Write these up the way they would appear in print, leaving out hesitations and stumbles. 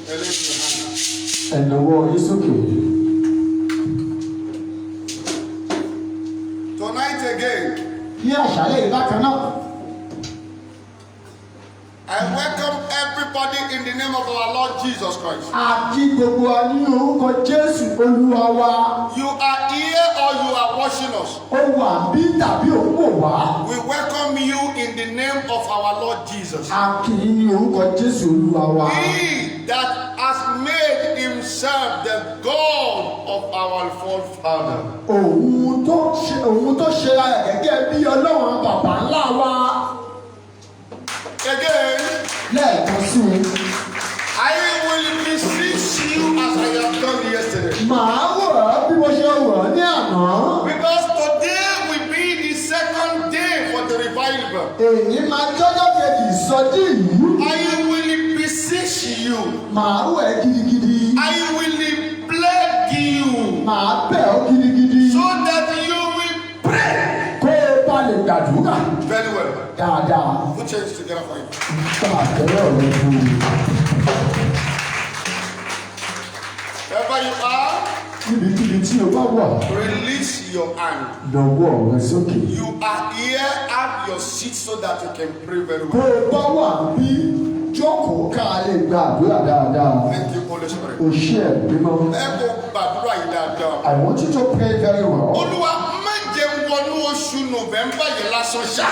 Raise your hand. Ẹ nawọ́ yín sókè. Tonight again, Ní àṣálẹ́ yìí bákan náà, I welcome everybody in the name of our Lord Jesus Christ. A kí gbogbo wa nínú orúkọ Jésù Olúwa wa. You are here or you are watching us. Ó wà bí tàbí ò ń wò wá. We welcome you in the name of our Lord Jesus. A kí yín ní orúkọ Jésù Olúwa wa. He that has made himself the God of our forefather. Òun tó ṣe ara rẹ̀ gẹ́gẹ́ bí Ọlọ́run bàbá ńlá wa. Again, Lẹ́ẹ̀kan sí i, I will beseech you as I have done yesterday. Màá rọ̀ ọ́ bí mo ṣe rọ̀ ọ́ ní àná. Because today will be the second day for the revival. Èyí máa jọ́jọ́ kejì ìsọjí yìí. I will beseech you. Màá rọ̀ ẹ́ gidigidi. I will beg you Màá bẹ̀ ọ́ gidigidi. so that you will pray. Kó o bá lè gbàdúrà Very well. dáadáa. Put your hands together for him. Bá àtẹ́wọ́ rẹ fún un. Wherever you are, Níbikíbi tí o bá wà, release your hand. nawọ́ rẹ sókè. You are here at your seat so that you can pray very Bó well. o bá wà bí, jókòó ká lè gbàdúrà dáadáa. Thank you, Holy Spirit. O ṣé, Ẹ̀mí Mímọ́. Ẹ kò gbàdúrà yìí dáadáa. I want you to pray very well. Olúwa, má jẹ́ n wọnú oṣù November yìí lásán ṣá.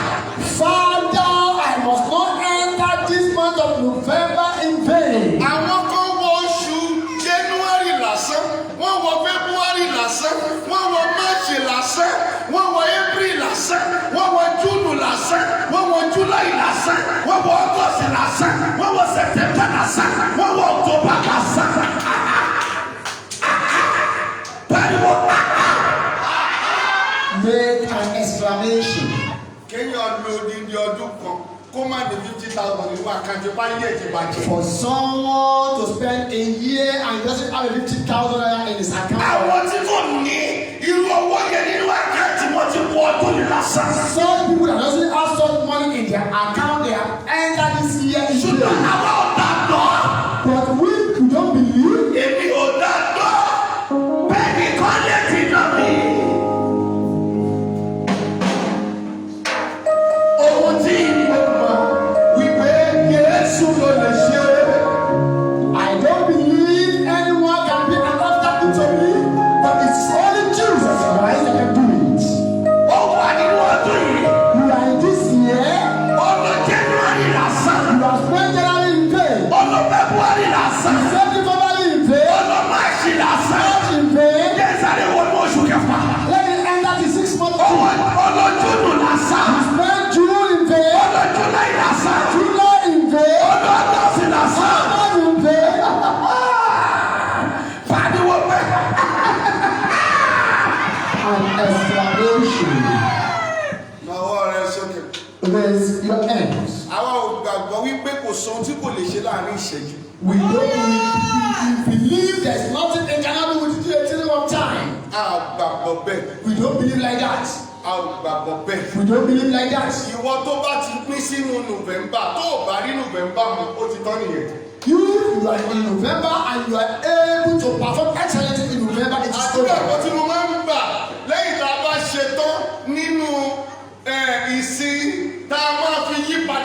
Father, I must not enter this month of November in vain. Àwọn kan wọ oṣù January lásán, wọ́n wọ February lásán, wọ́n wọ March lásán, wọ́n wọ April lásán, wọ́n wọ June lásán, wọ́n wọ July lásán, wọ́n wọ August lásán, wọ́n wọ September lásán, wọ́n wọ October lásán. Pariwo. Make an exclamation. Kéèyàn lo odindi ọdún kan kó má ní 50,000 nínú account, bá yé ti bàjẹ́. For someone to spend a year and he doesn't have a 50,000 naira in his account. Àwọn tí kò ní irú owó yẹn nínú account, wọn ti wọ ọdún yìí lásán. Such people that doesn't have such money in their account, they have entered this year in Ṣùgbọ́n vain. àwa ò gbàgbọ́. But we don't believe. Èmi ò gbàgbọ́. Bẹ́ẹ̀ ni kọ́ lè dìnnà mi. Ohun tí mo mọ̀ wípé Jésù ló lè ṣe. I don't believe anyone can be an obstacle to me, but it's only Jesus Christ that can do it. Ó wà nínú ọdún yìí. You are in this year, Ó lo January lásán. You have spent January in vain, Ó lo February lásán. you spent February in Ó vain, lo March lásán. March in vain. Jẹ́ sáré wọnú oṣù kẹfà. Let me enter the 6 month. Ó wọ ó lo June lásán. You spent June in Ó vain, lo July lásán. July in vain, Ó lo August lásán. August in vain. Pariwo pé An exclamation. Nawọ́ rẹ sókè. Raise your hands. Àwa ò gbàgbọ́ wípé kò sọ ohun tí kò lè ṣe láàrin ìṣẹ́jú. We don't we believe there's nothing they cannot do within a twinkling of time. A ò gbàgbọ́ bẹ́ẹ̀. We don't believe like that. A ò gbàgbọ́ bẹ́ẹ̀. We don't believe like that. Ìwọ tó bá ti pín sínú November, tó ò bá rí November mu, ó ti tán nìyẹn. You are in November and you are able to perform excellently in November, it is Àdúrà over. kan tí mo máa ń gbà lẹ́yìn tá a bá ṣe tán nínú ìsìn tá a máa fi yí padà.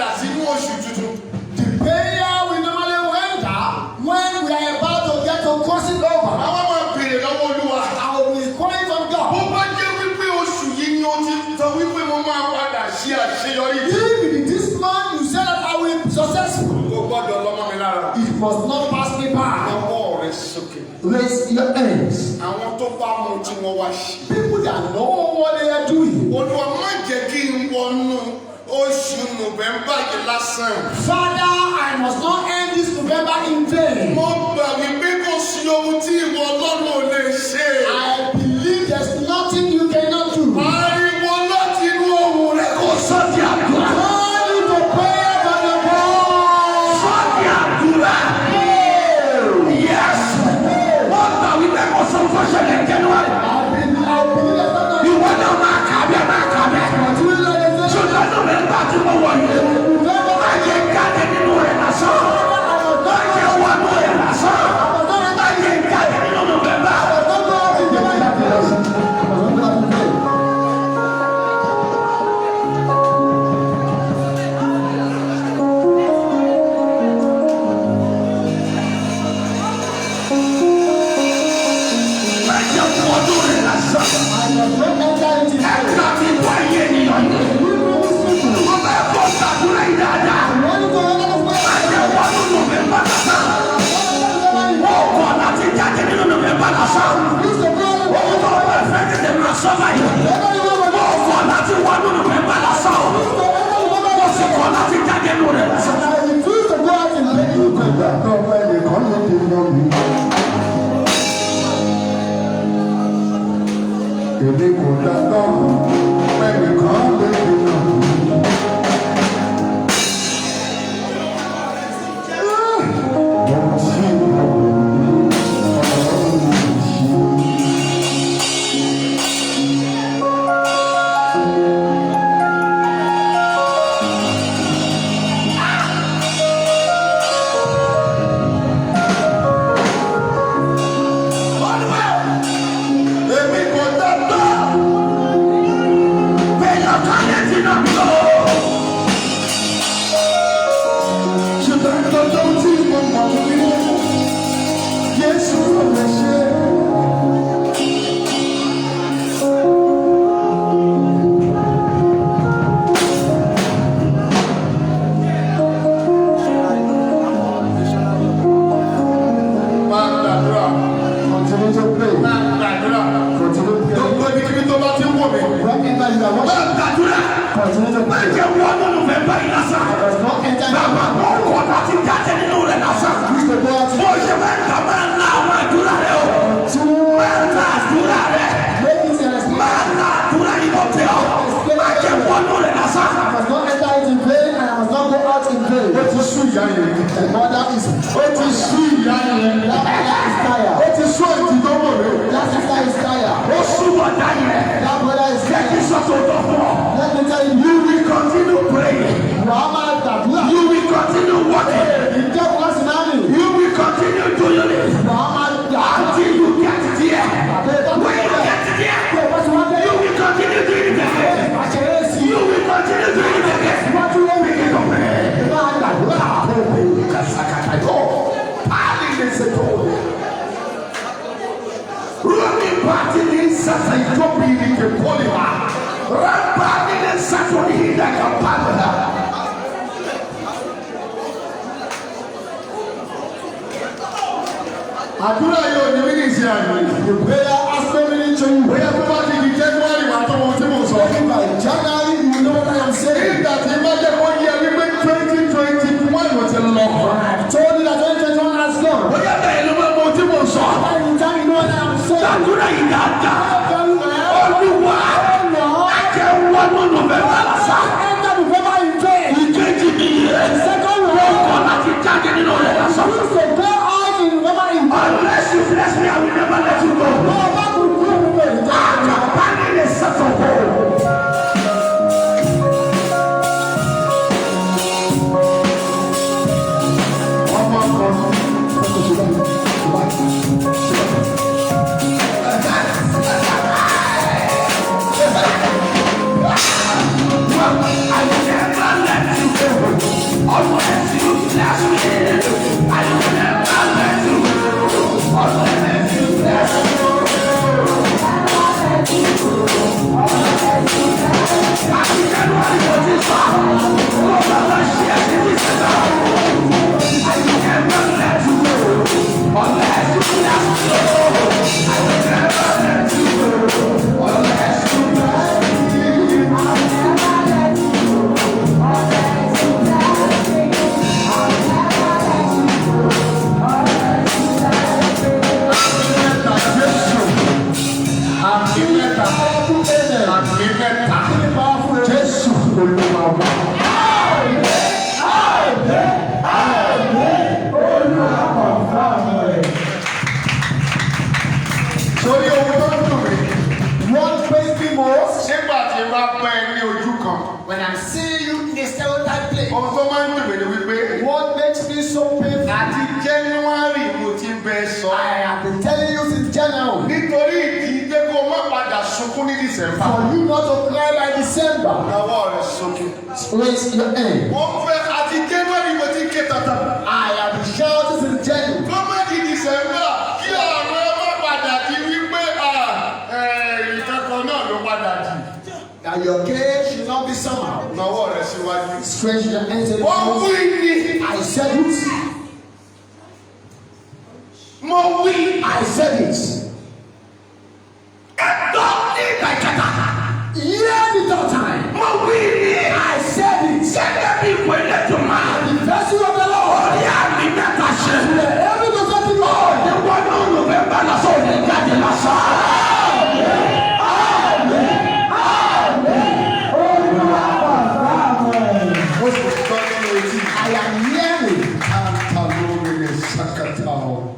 must not pass me by. Ọwọ́ rẹ sókè. Raise your hands. Àwọn tó bá mọ tí wọ́n wá ṣe. People that know what they are doing. Olúwa, má jẹ́ kí n wọnú oṣù November yìí lásán. Father, I must not end this November in vain. Mo gbà wípé kò sí ohun tí ìwọ Ọlọ́run ò lè ṣe. I believe there's nothing you cannot do. Pariwo láti inú ohùn rẹ kó Sọ di àdúrà. Call you to prayer by the voice. Sọ di àdúrà. Yes. Wọ́n gbà wípé kò sọ fún ṣẹlẹ̀ January. I believe there's nothing. Ìwọ náà máa kà bẹ́ẹ̀, máa kà bẹ́ẹ̀. Continue like the same. Ṣùgbọ́n November tí mo wọ̀ yìí, November, má jẹ́ jáde nínú rẹ̀ lásán. Má jẹ́ wọnú rẹ̀ lásán. Má jẹ́ jáde nínú November. I must not go out in vain. I must not go out in vain. Má jẹ́ wọnú rẹ̀ lásán. I must not enter into vain. Ẹ̀ka mi bọ́ ayé ènìyàn yìí. You know these people. Mo fẹ́ kó gbàdúrà yìí dáadáa. You want to enter this Má prayer. jẹ́ wọnú November lásán. Wọ́n kọ̀ láti jáde nínú November lásán. Please to pray. Ohun tó bá fẹ́ tètè máa sọ báyìí. Wọ́n kọ̀ láti wọnú November lásán. Wọ́n sì kọ̀ láti jáde nínú rẹ̀ lásán. I refuse to go out in vain. Gbàgbọ́ ẹnìkan ló ti lọ mí. Èmi kò gbàgbọ́ ẹnìkan lè dènà mí. Ohun tí mo mọ̀ ní Ọlọ́run lè ṣe. Olúwa, Èmi kò gbàgbọ́ èèyàn kan lè dènà mí o. ṣùgbọ́n gbogbo tí mo mọ̀ ní Jésù ló lè ṣe. Máa gbàdúrà, Continue to pray. máa gbàdúrà. Continue to pray. Gbogbo ibikíbi tó bá ti ń wò mí. Wherever you are Má watching, gbàdúrà. continue to Má pray. jẹ́ wọnú November yìí lásán. I must not enter into Bàbá, wọ́n kọ̀ láti jáde nínú rẹ̀ lásán. Refuse to go out in Bó ṣe máa ń kà, máa ń la àwọn àdúrà rẹ o. Continue. Máa ń la àdúrà rẹ. Make it an experience. Máa la àdúrà yìí lọ tẹ ọ. Má jẹ́ wọnú rẹ̀ lásán. I must not enter it in vain and I must not go out in vain. Ó ti sú ìyá yẹn. The mother is Ó ti sú ìyá yẹn. That mother is tired. Ó ti sú ètí tó wò mí. That sister is tired. Ó súnmọ́ dá yẹn. That brother is Jẹ́ kí tired. sọ tòótọ́ fún ọ. Let me tell you, You will continue praying. wàá máa gbàdúrà. You will continue working. Ìjọba láti náà nì. You will continue doing it Wàá máa gbàdúrà. until you get there. When you get there, Bí o bá ti wá dé, you will continue doing it again. àṣẹyé sí You will continue doing it again. iwájú lórí. Begin to pray. Máa gbàdúrà. Rumi pati ni sasa itopi ni kepolima. Rampa ni sasa ni hinda kapala. Àdúrà yóò ní wíní ìṣe àná. The prayer has so many to you. Bóyá tó bá ti di January wà tó mọ ohun tí mò ń sọ. By January, you will know what I am saying. Nígbà tí bá jẹ́ kó yẹ wípé 2021 ló ti lọ. I've told you that 2021 has gone. Bóyá bẹ́ẹ̀ ló máa mọ ohun tí mò ń sọ. By the time you know what I am saying, Àdúrà yìí dáadáa. very well. Olúwa, Lord, má jẹ́ wọnú November lásán. enter November in vain. Ìkejì nìyẹn. Second Wọ́n one, kọ̀ láti jáde nínú rẹ̀ lásán. refuse to go out in November in vain. Unless you bless me, I will never let you go. Bọ́ ọ bá kú kúrò nínú èyí tó ń bọ̀. Àkàbánì lè sọ̀tọ̀ kó. Ọmọ kan. I will never let you go. Unless you bless me, I will never let you go. Unless you bless me. Àti January mo ti sọ, mo bá lọ ṣe ẹ̀sìn ní December. I will never let Ohun tó máa ń dùn mí ni wípé What makes me so painful? àti January mo ti ń bẹ sọ. I have been telling you since January. Nítorí ìdí pé kó o má padà sunkún ní December. For you not to cry by December. Nawọ́ rẹ sókè. Raise your hand. Mo fẹ́ àti January mo ti ń ké tata. I have been shouting since January. Kó má di December kí ọ̀rọ̀ ẹ má padà di wípé ìkankan náà ló padà di. That your case should not be somehow. Nawọ́ rẹ síwájú. Stretch your hands to the Wọ́n front. wí ni. I said it. Mo wí. I said it. Ẹ gbọ́ ní ìgbà ìkẹta. Hear the third time. Mo wí ni. I said it. Gẹ́gẹ́ bí ìwé lẹ́tùmá. The vessel of the Lord. Orí àmì mẹ́ta ṣe. The every prophetic word. Ní wọnú November lásán ò ní jáde lásán. Mo sì gbọ́ nínú etí. I am hearing. Tantalorele sakatao.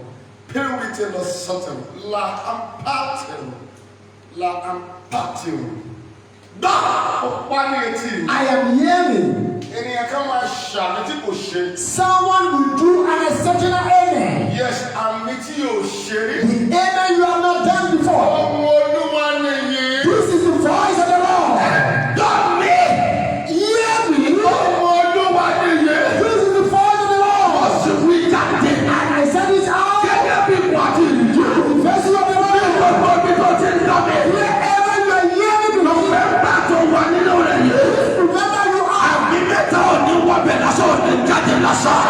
Pewite lo sotem. La ampatem. La ampatem. Gbọ́! Ó pa ní etí mi. I am hearing. Ènìyàn kan máa ṣàmì tí kò ṣe. Someone will do an exceptional amen. Yes, àmì tí yóò ṣe rí. The amen you have not done before. Ohun Olúwa nìyí. This is the voice of the Lord. Gbọ́ mi. Hear me. Ohun Olúwa nìyí. This is the voice of the Mo Lord. sì wí jáde. And I said it out. Gẹ́gẹ́ bí ìwà àti ìrìnjú. The vessel of the Ní Lord. gbogbo ibi tó ti ń gbọ́ mi. Wherever you are hearing me. November tó wà nínú rẹ̀ yìí. Remember you are. Àmì mẹ́ta ò ní wọbẹ̀ lásán ò ní jáde lásán.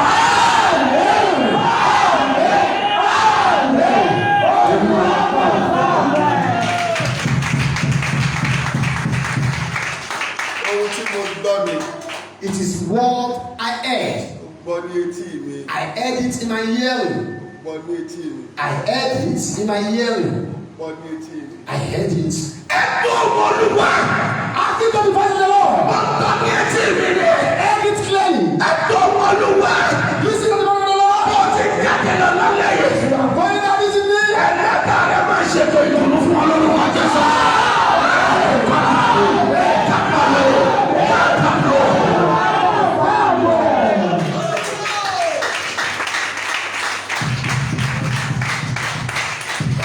Ohun tí mo gbọ́ ni. It is what I heard. Mo gbọ́ ní etí mi. I heard it in my hearing. Mo gbọ́ ní etí mi. I heard it in my hearing. Mo gbọ́ ní etí mi. I heard it. Ẹ gbọ́ ohùn Olúwa. Asking to the voice of the Lord. Mo gbọ́ ní etí mi ni. Heard it clearly. Ẹ gbọ́ ohùn Olúwa. Listen to the voice of the Lord. Bó ti jáde lọ lálẹ́ yìí. You are going out this evening. Ẹlẹ́dàá rẹ̀ máa ṣètò ìdùnnú fún ọ lórúkọ Jésù. Kápálò, kápálò.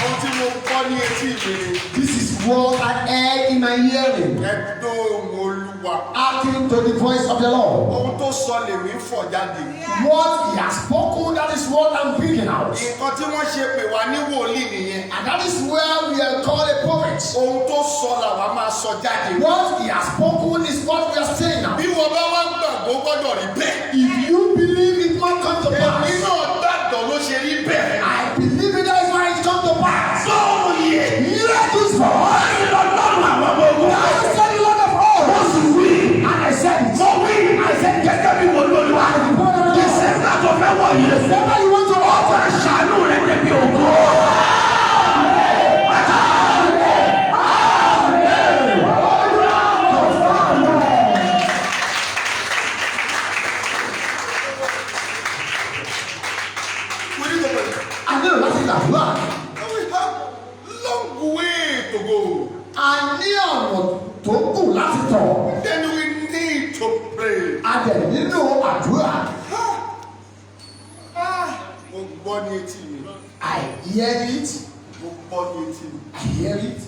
Ohun tí mo gbọ́ ní etí mi ni. This is what I heard in my hearing. Ẹ gbọ́ ohùn Olúwa. Acting to the voice of the Lord. Ohun tó sọ lèmi ń fọ̀ jáde. What he has spoken, that is what I'm bringing out. Nǹkan tí wọ́n ṣe pè wá ní wòlíì nìyẹn. And that is where we are called a prophet. Ohun tó sọ làwa máa sọ jáde. What he has spoken is what we are saying now. Bí wọ́n bá wá gbàgbọ́ gbọ́dọ̀ rí bẹ́ẹ̀. If you believe it must come to Èmi pass. náà gbàgbọ́ ló ṣe rí bẹ́ẹ̀. I believe it, that is why it come to pass. Sóhun yìí. Hear this voice. Báyìí lọ́lọ́run àwọn ọmọ ogun. I said the Lord of Mo hosts. sì wí. And I said it. Mo wí. I said it. Gẹ́gẹ́ bí wòlíì Olúwa. December tó fẹ́ wọ̀ yìí. Whenever you want to Ó fẹ́ ṣàánú rẹ̀ débi ògo. We need to pray. A nílò láti gbàdúrà. And we have long way to go. A ní ọ̀nà tó kù láti tọ̀. Then we need to pray. A dẹ̀ nílò àdúrà. Mo gbọ́ ní etí mi. I hear it. Mo gbọ́ ní etí mi. I hear it.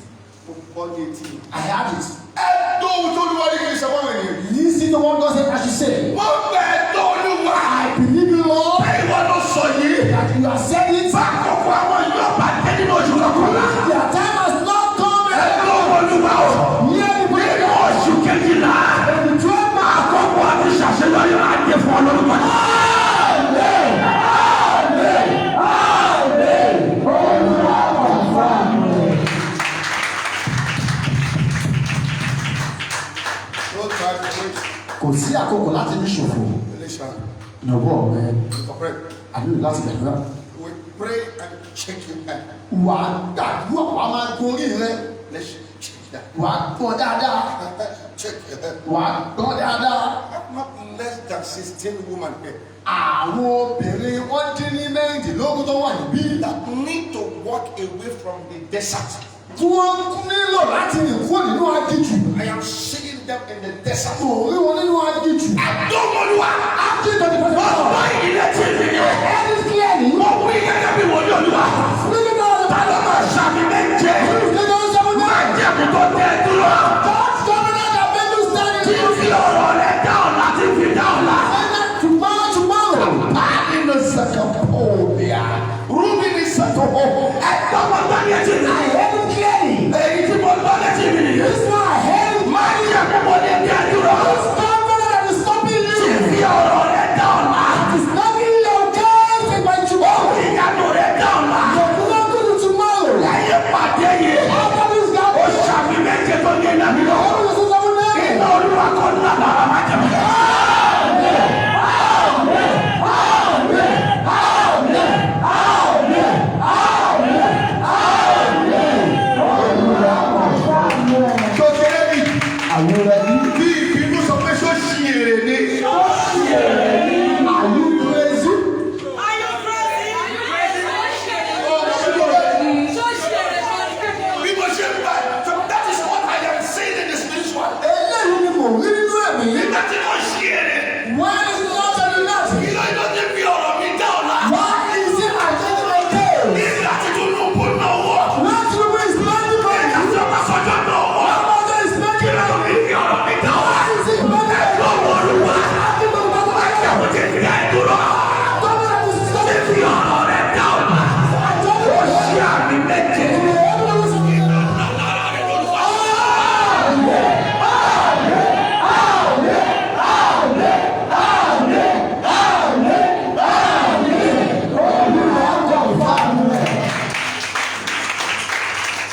Mo gbọ́ ní etí mi. I have it. Ẹ gbọ́ ohun tó Olúwa ní kí n sọ fún àwọn ènìyàn. Listen to what God said I should say. Mo gbẹ ẹ̀tọ́ Olúwa. I believe you, Lord, Bẹ́ẹ̀ ìwọ ló sọ yìí. that you have said it. Bákòókò àwọn yóò bá dé nínú oṣù kọkànlá. Their time has not come. Ẹ gbọ́ ohùn Olúwa o. Hear the voice Nínú oṣù kejìlá. of the 12 months. Àkókò àti ṣàṣeyọrí máa dé fún ọ lórúkọ Jésù. No time to waste. Kò sí àkókò láti ní ṣòfò. Elisha, Nàbọ̀ rẹ̀ we pray. a nílò láti gbàdúrà. We pray and check your head. Wà á gbàdúrà, wà á máa gorí rẹ̀. Let's check that. Wà á gbọ́n dáadáa. Check your head. Wà á gbọ́n dáadáa. I'm not less than 16 women here Àwọn obìnrin wọ́n dín ní 16 tó wà níbí. that need to walk away from the desert. Tí wọ́n nílò láti rìn kúrò nínú aginjù. I am seeing seeing them in the desert. Mò ń rí wọn nínú aginjù. Àdómọlúwa. Aginjù the Mo president. gbọ́ ìdílé tí mi I yẹn. heard it clearly. Mo wí gẹ́gẹ́ bí wòlíì Olúwa. Speaking out of the Ta ló máa ṣàmì méje? Májẹ̀mú tó dé dúró. God's covenant that made you stand Tí in fi ọ̀rọ̀ rẹ̀ dá ọ̀la, tí fi dá ọ̀la. tomorrow, tomorrow. Alina Sakapolia. Rubini Satoho. Ẹ̀gbọ́n mo gbọ́ ní etí mi. I heard it clearly. Èyí tí mo gbọ́ létí mi nìyẹn. This one I heard it. Májẹ̀mú mo lè dé dúró. This covenant that is stopping Tí you. fi ọ̀rọ̀ rẹ̀ dá ọ̀la. It's making your case in my tomorrow. Ìyanu rẹ̀ dá ọ̀la. Your miracle is tomorrow. Lẹ́yìn pàdé yìí. After this Ó gathering, ṣàmì méje tó ní iná mi lọ. every single name. Iná Olúwa kò ní àlàra májẹ̀mú. Ṣó ti ready? Are you ready? Bí ìbínú sọ pé ṣó ṣì èrè ni. Are you crazy? Are you crazy? Bí mo ṣe ń bá so that is what I am saying in the spiritual. Eléyìí ni mò ń rí nínú ẹ̀mí. Nígbà tí mo ṣí èrè, Why is it not on the left? kí ló ló ti fi ọ̀rọ̀ mi dá ọ̀la? Why is it against my case? Nígbà tí Tinubu náwó, When Tinubu is spending money, nígbà tí Ọbásanjọ́ náwó, Ọbásanjọ́ is kí spending ló money. ti fi ọ̀rọ̀ mi dá ọ̀la? Why is it spending money? Ẹ̀gbọ́n Olúwa, májẹ̀mú ti fi dá ìdúró. Covenant is Ti stopping fi ọ̀rọ̀ rẹ̀ dá ọ̀la. Ó ṣí àmì méje. Lára rẹ̀ lórúkọ.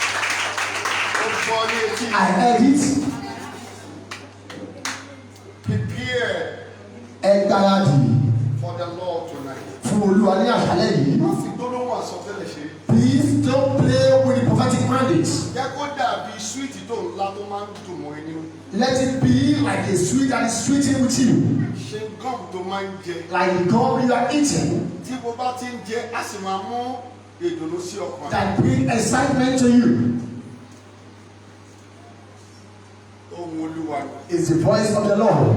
Ó gbọ́ ní etí. I heard it. Prepare Ẹ gbáradì for the Lord tonight. fún Olúwa ní àṣálẹ́ yìí. Má fi gbólóhùn àsọtẹ́lẹ̀ ṣe. Please don't play with the prophetic mandates. Jẹ́ kó dàbí sweet tó ńlá tó máa ń dùn mọ́ ẹ nínú. Let it be like a sweet that is sweeting with you. Ṣe gum tó máa ń jẹ. Like the gum you are eating Tí mo bá ti ń jẹ, á sì máa mú ìdùnnú sí ọkàn rẹ. that bring excitement to you. Ohùn Olúwa ni. Is the voice of the Lord.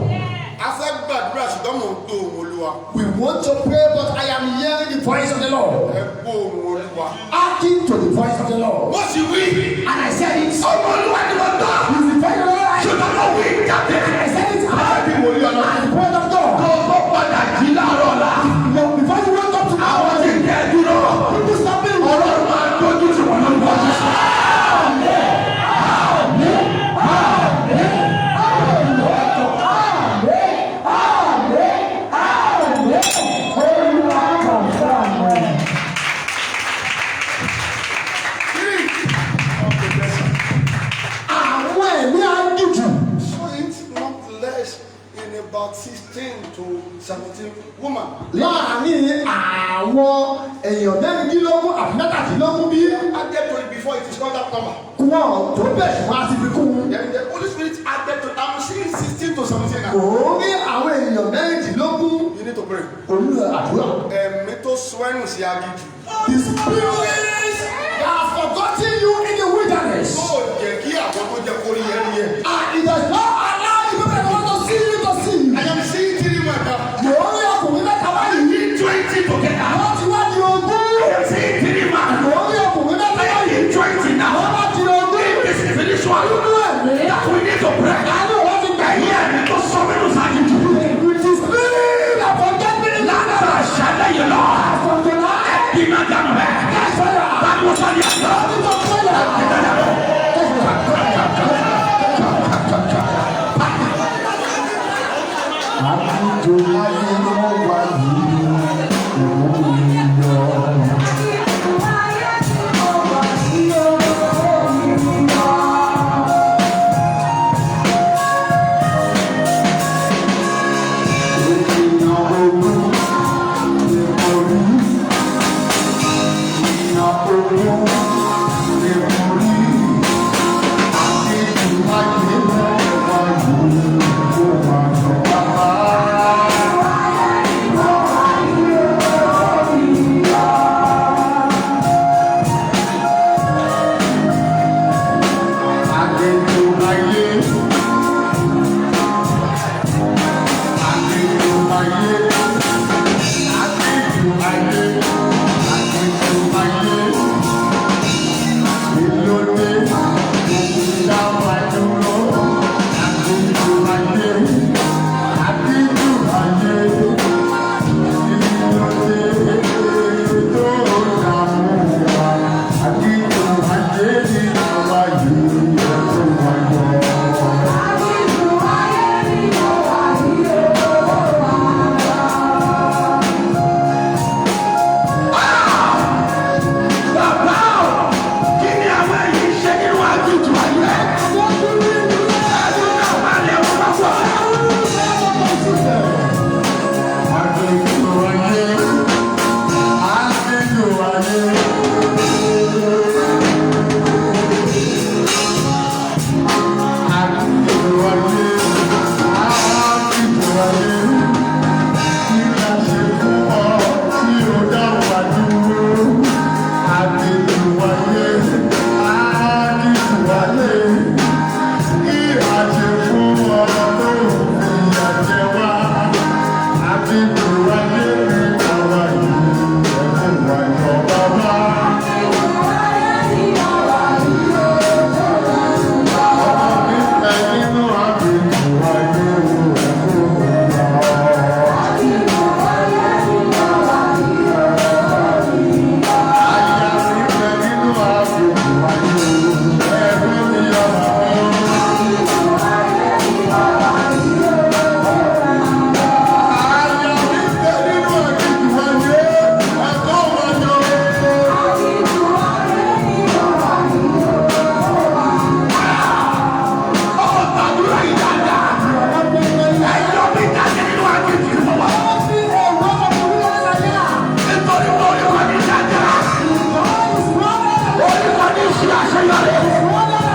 A fẹ́ gbàdúrà ṣùgbọ́n mò ń gbọ́ ohùn Olúwa. We want to pray, but I am hearing the voice of the Lord. Ẹ gbọ́ ohùn Olúwa. Acting to the voice of the Lord. Mo sì wí, And I said it. ọmọ Olúwa ni mo gbọ́. Is the voice of the Lord. Ṣùgbọ́n mo wí jáde. I said it. Bí wòlíì Ọlọ́run. And the voice of God. Kó o tó padà jí láàárọ̀ ọ̀la. Now, before you wake up Àwọn tomorrow, tí ń dẹ dúró. people stopping you. Ọlọ́run máa dójú tì wọ́n lórúkọ Jésù. Àwọn ẹ̀mí aginjù. So it's not less in about 16 to 17 women. Láàárín àwọn èèyàn mẹ́rìndínlógún àbí mẹ́tàdínlógún bí Added to it before it is not that number. wọn tó bẹ̀ ṣùgbọ́n a ti fi kún un. Then the Holy Spirit added to, I'm seeing 16 to 17 now. Kò rí àwọn èèyàn mẹ́rìndínlógún You need to pray. olú àdúrà. Ẹ̀mí tó sọ ẹ̀nù sí aginjù. The spirits that have forgotten you in the wilderness. Yóò jẹ́ kí àwọn tó jẹ́ kó rí ẹ rí ẹ. And it does not allow the people that want to see you to see you. I am seeing three men now. Mò ń rí ọkùnrin mẹ́ta báyìí. Ní 20 together. Wọ́n ti wá di ogún. I am seeing three man. Mò ń rí ọkùnrin mẹ́ta báyìí. Ní 20 now. Wọ́n bá di ogún. In this spiritual Nínú ẹ̀mí. that we need to pray. Àánú wọn ti gbà Ẹ̀yin ẹ̀mí tó sọ mí nù sáájú. With the spirit that forget me in the Láti àṣálẹ́ yìí lọ. From tonight. Ẹbí máa dànù bẹ́ẹ̀. Catch fire. Báwo sọ ni àná? Need to prayer. Àdúgbò láyé wọ́n wá yìí, òun yọ. Ènìyàn ogún ni mo rí. Ènìyàn ogún ni mo rí. Àdéhùn láyé wọ́n wá yìí, ó wà lọ bàbá. Àdéhùn láyé ayé, aginjù ayé, aginjù ayé. Ìlódé òkúta wà dúró. Aginjù ayé, aginjù ayé. Ìlódé tó dààmú wa. Aginjù ayé ni àwa yìí ẹ̀kọ́ wa yọ. Bàbá o, kí ni àwọn èyí ṣe nínú aginjù ayé? Ẹnu náà máa lè wọ́n bá wọ̀. Aginjù ayé, aginjù ayé. Aginjù ayé, aginjù ayé. Kí la ṣe fún ọ tí o dá wa dúró? Aginjù ayé, aginjù ayé. Kí la ṣe fún ọ tó fìyà jẹ wá? Aginjù ayé ni àwa yìí, ẹ̀kún wa yọ bàbá. Ọmọ mi bẹ nínú aginjù ayé o, ẹ̀kún wa yọ. Aya mi bẹ nínú aginjù ayé o, ẹ̀kún mi yọ bàbá. Aya mi bẹ nínú aginjù ayé, ẹ̀kún wa yọ. Ó gbàdúrà yìí dáadáa. Ẹjọ́ mi jáde nínú aginjù mọ́ wa. Nítorí pé orí kan ní dáadáa. Orí kan ní ṣe àṣeyọrí.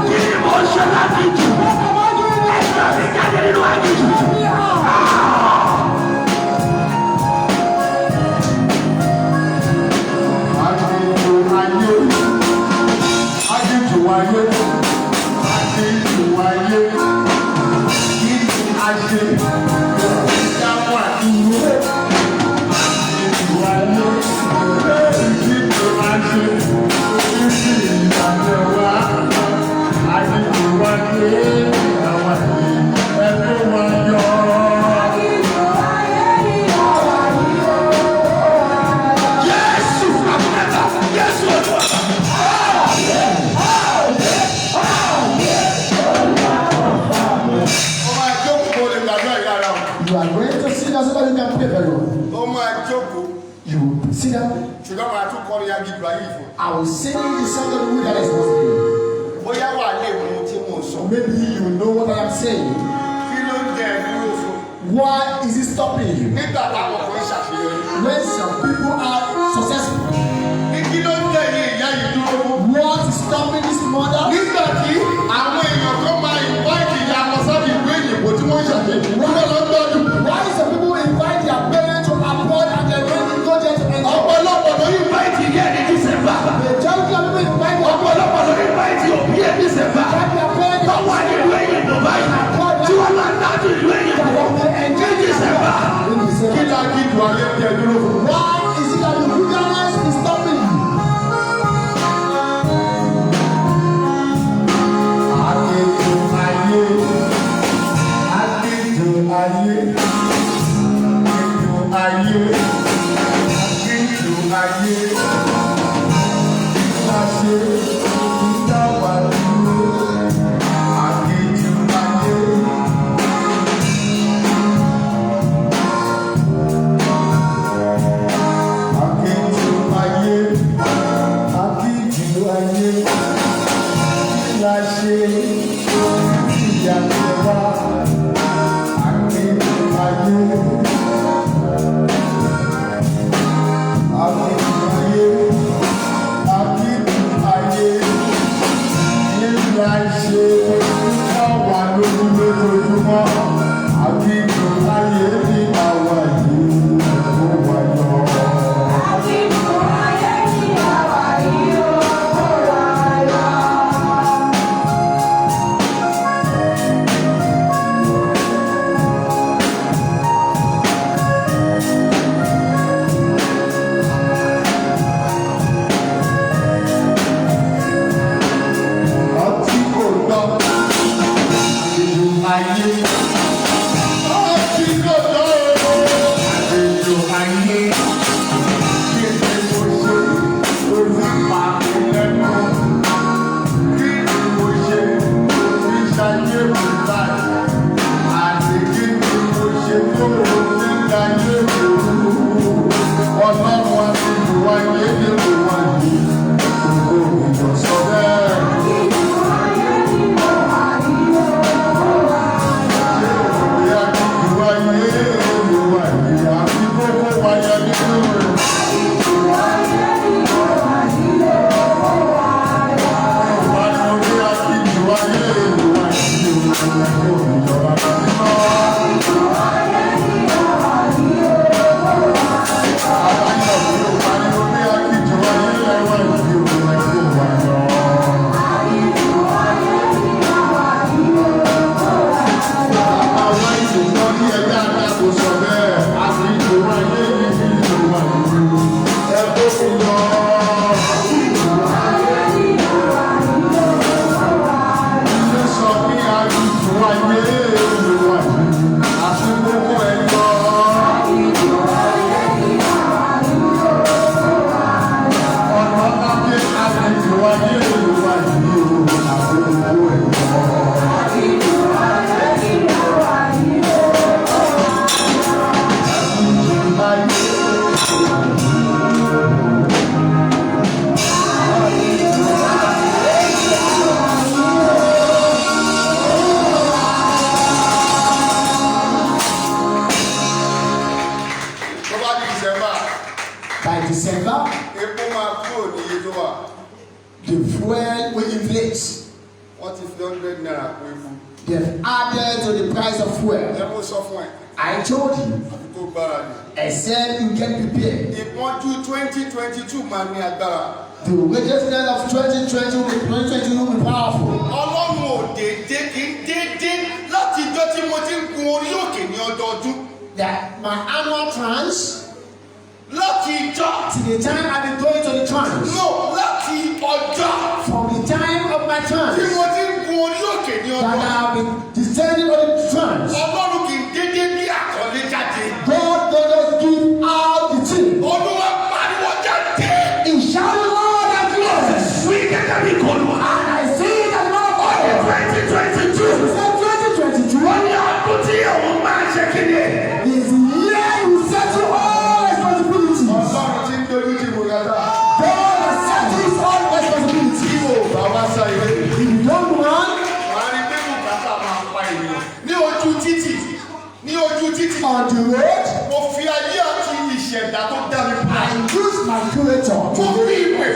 Kí ni mò ń ṣe láginjù? Ẹjọ́ mi jáde nínú aginjù. Aginjù ayé, aginjù ayé, aginjù ayé, kí ni a ṣe dá wà dúró? Aginjù ayé, kí ni a ṣe títí ìyàtọ̀ wá? Aginjù ayé, àwa yìí, ẹ̀kọ́ wa yọ. Jésù àbúrẹ́ta, Jésù Olúwa. Ó máa jókòó kó lè gbàdúrà yìí dáadáa o. You are going to sit down so that you can pray very well. Ó máa jókòó You sit down. ṣùgbọ́n màá tún kọrin aginjù ayé yìí fún un. I will sing the song of the wilderness once again. Bóyá wà lè mú ohun tí mò ń sọ. Maybe you know what I am saying. Kí ló ń dẹ ẹ dúró fún? Why is it stopping you? Nígbà táwọn kan ń ṣàṣeyọrí. When some people are successful, Ní kí ló ń dẹ ẹ̀yin ìyá yìí dúró fún? what is stopping this mother? Nígbà tí àwọn èèyàn kan máa invite ìyá wọn sábì ìlú èyìnbó tí wọ́n ń ṣàṣeyọrí. Wọ́n lọ ń gbádùn. Why some people invite their parents to abroad and they really go there to enjoy? Ọ̀pọ̀lọpọ̀ ló Invite ìyá ẹ̀ ní December. Majority of people invite their Ọ̀pọ̀lọpọ̀ ló invite òbí ẹ̀ ní December. invite their parents Tó wà nílùú èyìnbó báyìí. Tí wọ́n lọ dájú ìlú èyìnbó ní December. in kí December. la aginjù ayé ń dẹ dúró fún? Why is it that the wilderness is stopping you? Aginjù ayé, aginjù ayé, aginjù ayé, aginjù ayé. Kí la ṣe dá wa dúró? Aginjù ayé. Aginjù ayé, aginjù ayé. Kí la ṣe ìyà jẹ wá? Aginjù ayé. Aginjù ayé. Aginjù ayé. December, By December, epo máa kúrò ní iye tó wà. the fuel will inflate. Wọ́n ti fi ₦100 kún epo. They've added to the price of fuel. Ẹ mú sọ fún ẹ, I told you, àfi kó gbáradì. Except you get prepared. Ìpọ́njú 2022 máa ní agbára. The righteousness of 2020 will be 2022 will be powerful. Ọlọ́run ò dédé kí n dédé láti ijọ́ tí mo ti ń gun orí òkè ní ọdọọdún. That my annual trance, Láti ijọ́ to the time I've been going to the trance, no láti ọjọ́ from the time of my tí trance, mo ti ń gun orí òkè ní that ọdọọdún. I've been descending on the trance, Ọlọ́run kì í dédé bí àkọlé jáde. God does not give out the thing. Olúwa pariwo jáde. He shouted loud and clear. Wí gẹ́gẹ́ bí kòlùwà. And I see that the man of God 2022. said 2022 Ó ní ọdún tí òun máa ṣe kí ni? Is the year you settle all responsibilities. Ọlọ́run ti ń dojú ti bùkátà. God has settled his own responsibilities. Tí o bá wá sá ilé, If you don't run wàá rí pé bùkátà máa pa ènìyàn. Ní ojú títì, ní ojú títì, on the road, mo fi ayé àti ìṣẹ̀dá tó dá mi pa. I use my creator. Mo fi ìpè,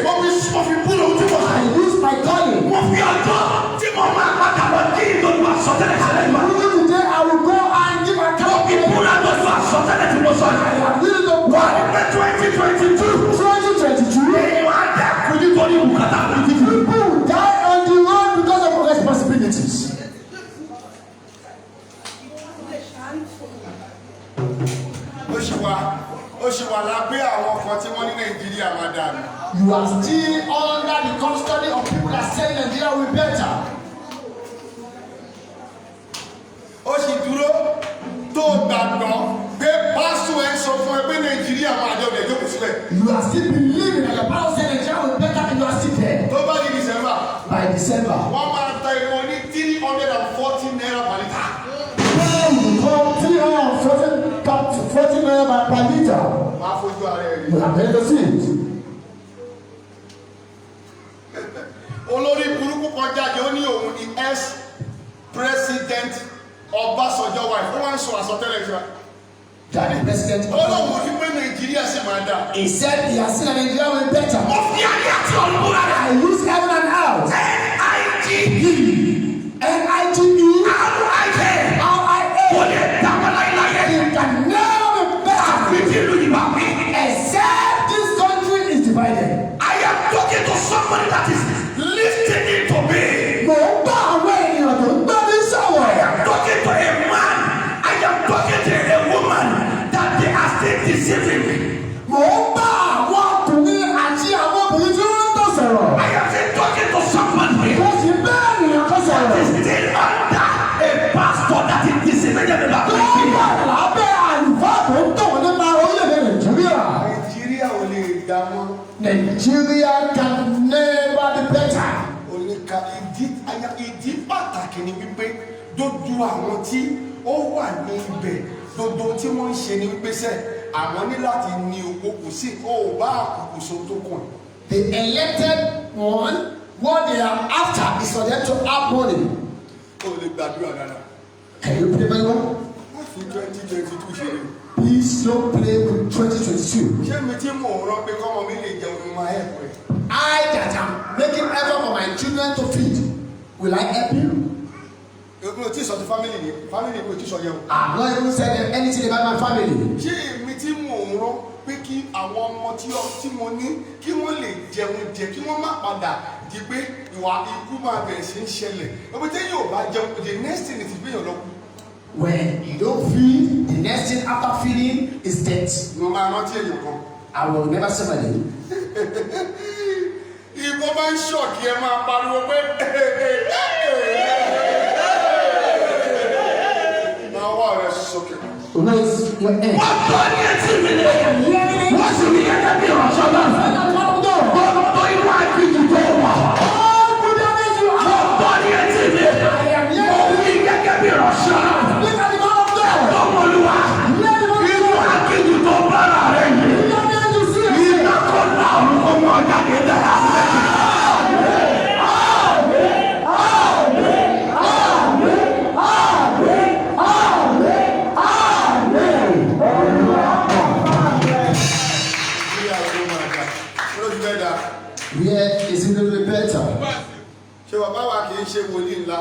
mo fi búrò tí mo I use my calling. Mo fi ọjọ́ tí mo máa padà lọ kí ìdòdò àsọtẹ́lẹ̀ ṣẹlẹ̀ yìí. Even the day I will go and give Mo account. fi búra lọ́dún àsọtẹ́lẹ̀ tí mo sọ I yìí. have really the Wà á rí pé 2022. 2022. Èèyàn á dẹ́kun nítorí bùkátà lórí títì. People die on the road because of responsibilities. Ó ṣì wà lábẹ́ àwọn kan tí wọ́n ní Nàìjíríà máa dà ní. You are still under the custody of people that say Nigeria will be better. Ó sì dúró tó gbàgbọ́ pé pásítọ̀ ẹ̀ ń sọ fún ẹ pé Nàìjíríà máa jọ ọ̀dẹ̀ jókòó sílẹ̀. You are still believing that your pastor said Nigeria will be better and you are still there. Tó bá di December, By December, wọ́n máa ta epo ní ₦340 per litre. when you become 340 naira per liter, Máa fojú ara ẹ̀ rí. you have better see it. Olórí burúkú kan jáde, ó ní òun ni ex president Ọbásanjọ́ wife. Ó wá ń sọ àsọtẹ́lẹ̀ ìṣura. That the president Ó lóun rí pé Nàìjíríà sì máa dà. He said he has seen that Nigeria will be better. Mo fi ayé àti ọ̀run búra rẹ̀. I use heaven and earth. N-I-G N-I-G-E R-I-K. R-I-A. Kò lè dáwọ́ láyéláyé. It can never be better Àfi tí ìlú yìí bá pín. Except this country is divided. I am talking to somebody that is listening to me. Mò ń bá àwọn ènìyàn tó ń gbọ́ mi sọ̀rọ̀. I am talking to a man. I am talking to a woman that they are still deceiving me. Mò ń bá àwọn ọkùnrin àti àwọn obìnrin tí wọ́n ń tọ̀ sọ̀rọ̀. I am still talking to somebody Mo sì bá ènìyàn kan that sọ̀rọ̀. is still under a pastor that is deceiving them about Tó Nigeria. wà lábẹ́ àlùfáà tó ń tọ̀ wọ́n nípa orílẹ̀-èdè Nàìjíríà. Nàìjíríà ò lè dá mọ́. Nigeria can never be better. Oníka ìdí ìdí pàtàkì ni wípé gbogbo àwọn tí ó wà ní ibẹ̀, gbogbo tí wọ́n ń ṣe ni wípé sẹ́ àwọn ní láti ní owó kò sí ó ò bá àkókò so tó kàn. The elected one, what they are after is for them to have money. Ó lè gbàdúrà dáadáa. Can you pray very well? Má fi 2022 ṣeré o. Please don't play with 2022. Ṣé mi tí mò ń rán pé kọ́mọ mi lè jẹun ní máa ẹ̀kọ́ ẹ̀? I that am making effort for my children to feed, will I help you? Èmi ò tí ì sọ ti family ni family mi ò tí ì sọ yẹn o. I've not even said anything about my family. Ṣé èmi tí mò ń rán pé kí àwọn ọmọ tí mo ní kí wọ́n lè jẹun jẹ, kí wọ́n má padà di pé ìwà ikú máa bẹ̀rẹ̀ sí ń ṣẹlẹ̀? Ẹgbẹ́ tí yóò bá jẹun, the next thing is ìgbéyàn lọ kú. When you don't feed, the next thing after feeding is death. Mo máa rántí èèyàn kan. I will never say my name. Ìbọn bá ń ṣọ̀kì, ẹ máa pariwo pé máa wá rẹ sókè. Raise your hand. Wọ́n tọ́ ní etí mi ni. Hearing it? Wọ́n sì wí gẹ́gẹ́ bí ìránṣẹ́ náà. And the man of God. Gbogbo inú aginjù tó wà. All goodness you Wọ́n have. tọ́ ní etí mi. I am Mo hearing wí gẹ́gẹ́ bí ìránṣẹ́ náà. Look at the man of God. Tọ́mọlúwa. Let the man of Inú God. aginjù tó bára rẹ̀ yìí. Let you see it. Iná kò ná ọ̀run kó mú ọjà dé bẹ́ẹ̀. báwa kì í ṣe wòlíì ńlá.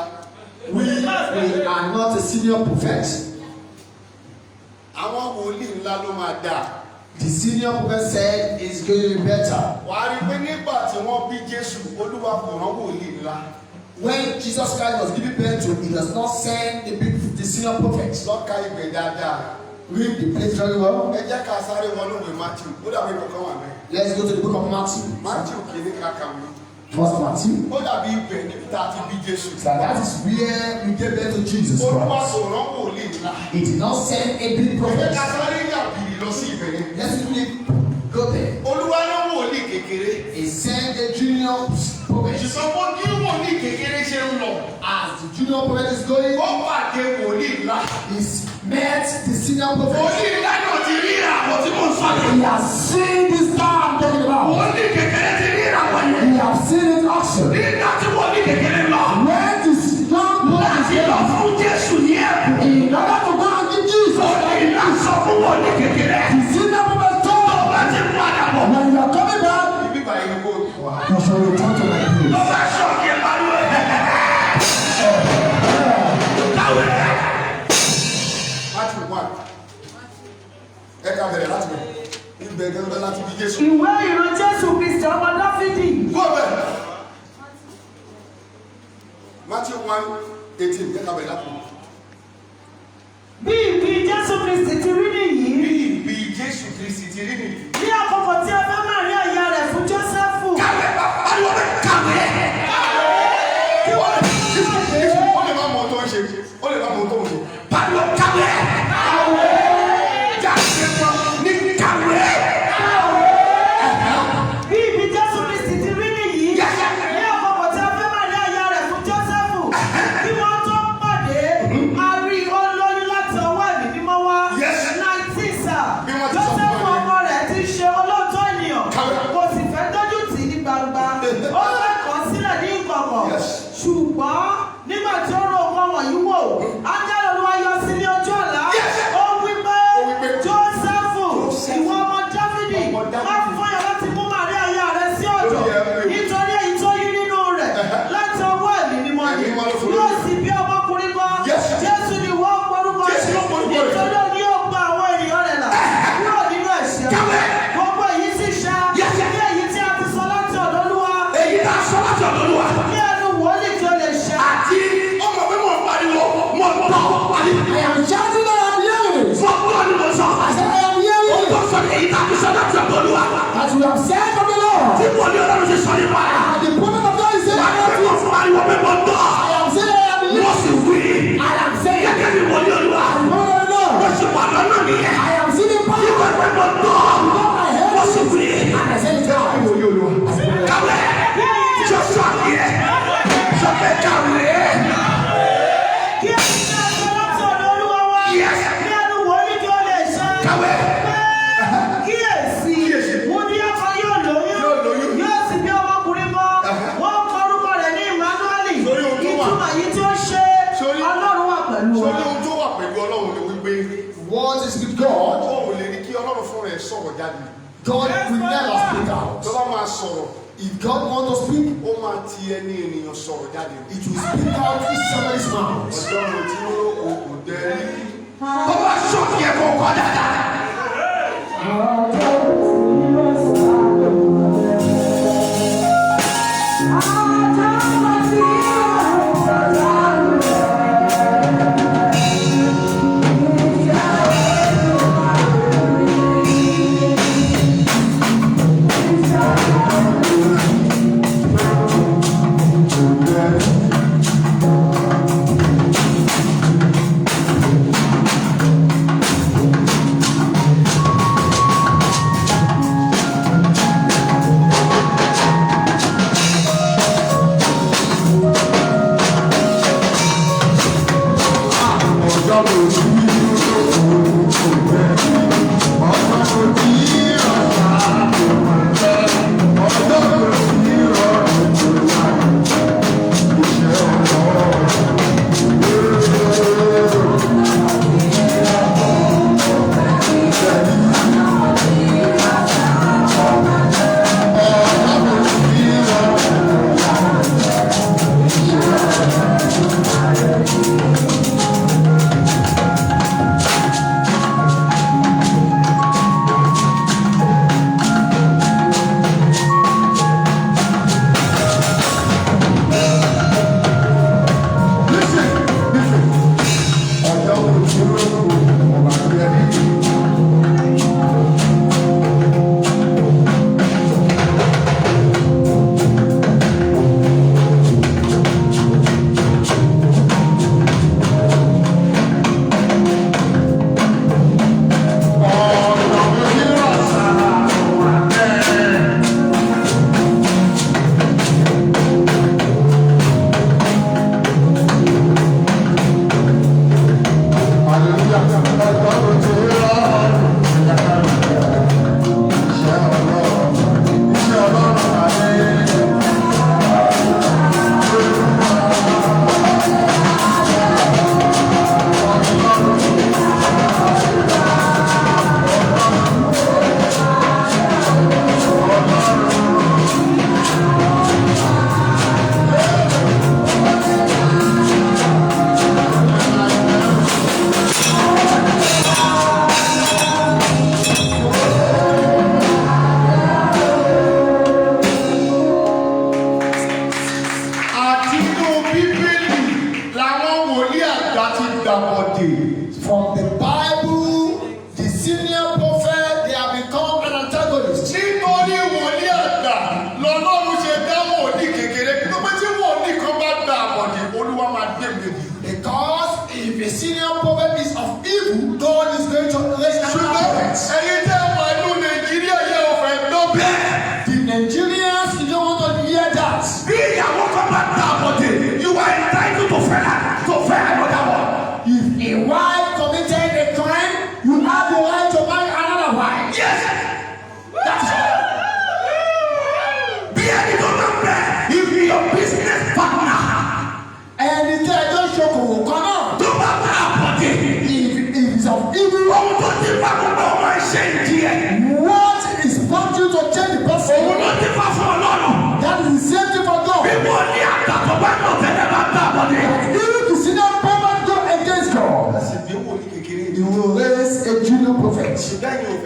We are not a senior prophet. Àwọn wòlíì ńlá ló máa dáa. The senior prophet said it's going to be better. Wàá rí i pé nígbà tí wọ́n bí Jésù, Olúwa kò rán wòlíì ńlá. When Jesus Christ was giving birth to, he does not send the senior prophet. Lọ ka ibẹ̀ dáadáa. Read the place very well. Ẹ jẹ́ ká sáré wọnú ìwé Matthew. Ó dàbí kankan wà mẹ́. Let's go to the book of Matthew. Matthew kìíní kàkàwé. First Matthew. Ó dàbí ibẹ̀ níbi tá a ti bí Jésù. So that is where we gave birth to Jesus Olúwa Christ. kò rán wòlíì ńlá. He did not send a big Ẹ jẹ́ prophet. ká sáré yà bìrì lọ sí ibẹ̀ yẹn. Let's quickly go there. Olúwa rán wòlíì kékeré. He sent a junior prophet. Ṣùgbọ́n bó kí wòlíì kékeré ṣe ń lọ. As the junior prophet is going, Ó pàdé wòlíì ńlá. he's met the senior prophet. Wòlíì ńlá náà ti rí ìràwọ̀ tí mò ń sọ yìí. He has seen this star I'm talking about. Wòlíì kékeré ti rí ìràwọ̀ yẹn. He has seen it action. Nígbà tí wòlíì kékeré lọ. When this young boy is Láti lọ fún Jésù ní ẹ̀bùn. in order to go and give Jesus, Wòlíì ńlá sọ fún wòlíì kékeré. the senior prophet Tó told, bá ti padà bọ̀. when you are coming back, Ibi báyìí ni kò wá. You shall return to my place. Tó bá ṣọ́ọ̀kì ẹ̀ pariwo. Káwé. Matthew 1. Ẹ ká bẹ̀rẹ̀ láti bẹ̀rẹ̀. Ibẹ̀ gẹ́gẹ́ láti bí Jésù. Ìwé ìran Jésù Kristi ọmọ Dáfídì. Go bẹ̀. Matthew 1:18. Ẹ ká bẹ̀rẹ̀ láti bẹ̀rẹ̀. Bí ìbí Jésù Kristi ti rí nìyí. Bí ìbí Jésù Kristi ti rí nìyí. Ní àkókò tí a fẹ́ Màríà ìyá rẹ̀ fún Jósẹ́fù. Kàwé pariwo bẹ́ẹ̀ kàwé. Kí wọ́n Ó lè má mọ ohun tó ń ṣe. Ó lè má mọ ohun tó ń ṣe. Pariwo kàwé. Jáde mọ́ ní kàwé. Bí ìbí Jésù Kristi ti rí nìyí. Yes. Ní àkókò tí a fẹ́ Màríà ìyá rẹ̀ fún Jósẹ́fù. Kí wọ́n tó pàdé, a rí ó lóyún láti ọwọ́ Ẹ̀mí Mímọ́ wá. Yes. 19 sir. Bí wọ́n ti sọ fún Jósẹ́fù wa ni. ọkọ rẹ̀ ti ṣe olóòótọ́ ènìyàn. Kàwé. Kò sì fẹ́ dójú tì í ní gbangba. Ó fẹ́ kọ̀ ọ́ sílẹ̀ ní ìkọ̀kọ̀. Yes. Ṣùgbọ́n nígbà tí ó ro nǹkan wọ̀nyí wò, áńgẹ́lì Olúwa yọ sí ní ojú àlá. Yes. Ó wí pé, Ó wí pé, Jósẹ́fù, Jósẹ́fù, ìwọ ọmọ Dáfídì, ọmọ Dáfídì. má fọyà láti mú Màríà aya rẹ sí ọ̀dọ̀. Lórí ẹ pé o. Nítorí èyí tó yí nínú rẹ̀ láti ọwọ́ Ẹ̀mí Mímọ́ ni. Ẹ̀mí Mímọ́ ló fún Yóò lóyún. sì bí ọmọkùnrin kan. Yes. Jésù ni wọ́n porúkọ Jésù ló porúkọ rẹ̀. Nítorí òun yóò gba àwọn ènìyàn rẹ̀ là kúrò nínú ẹ̀ṣẹ̀. Kàwé. Gbogbo èyí sì ṣẹ. Yes. Bí èyí tí a ti sọ láti ọ̀dọ̀ Olúwa. Èyí tá a sọ láti ọ̀dọ̀ Olúwa. Ní ẹnu wòlíì tí ó lè ṣẹ. Àti ọmọ pé mo pariwo mo gbọ́ àbí I am shouting that I am hearing it. mo gbọ́ ni mo sọ. I said, I am hearing Ó it. tó sọ ní èyí tá a ti sọ láti ọ̀dọ̀ Olúwa. That we have said from the Lord. Tí wòlíì Ọlọ́run ṣe sọ nípa rẹ̀. And the prophet of God is saying, Wà á pé mo pariwo pé mo gbọ́. I am saying, I am Mo hearing. sì wí. I am saying, Gẹ́gẹ́ bí wòlíì Olúwa. the prophet of the Mo Lord. sì wà lọ́nà nìyẹn. I am seeing the power. Nígbà pé mo gbọ́. Because I heard Mo sì it. wí. And I said it out. Wòlíì Olúwa. Kàwé. Sọ́sọ́ yẹ. Sọ pé kàwé. Kí èyí tí a sọ láti ọ̀dọ̀ Olúwa wá. Yes. Ní ẹnu wòlíì tí ó lè ṣẹ. Kàwé. Pé kíyèsí, Kíyèsí. wúndíá kan yóò lóyún. Yóò lóyún. Yóò sì bí ọmọkùnrin kan. Wọ́n kọ orúkọ rẹ̀ ní Emmanuel. Sórí ohun tó wà. Ìtumọ̀ yìí tí ó ṣe Sórí- Ọlọ́run wà pẹ̀lú wa. Sórí ohun tó wà pẹ̀lú Ọlọ́run ni wípé What is with God? ó ò lè rí kí Ọlọ́run fún rẹ̀ sọ̀rọ̀ jáde. God will never speak out. Tó bá máa sọ̀rọ̀, If God wants to speak, ó máa ti ẹni ènìyàn sọ̀rọ̀ jáde. it will speak out through somebody's mouth. Ọlọ́run tí ó kò dẹ́ rí. Tó bá sọ̀kì ẹ̀ kò kọ́ dáadáa. Thank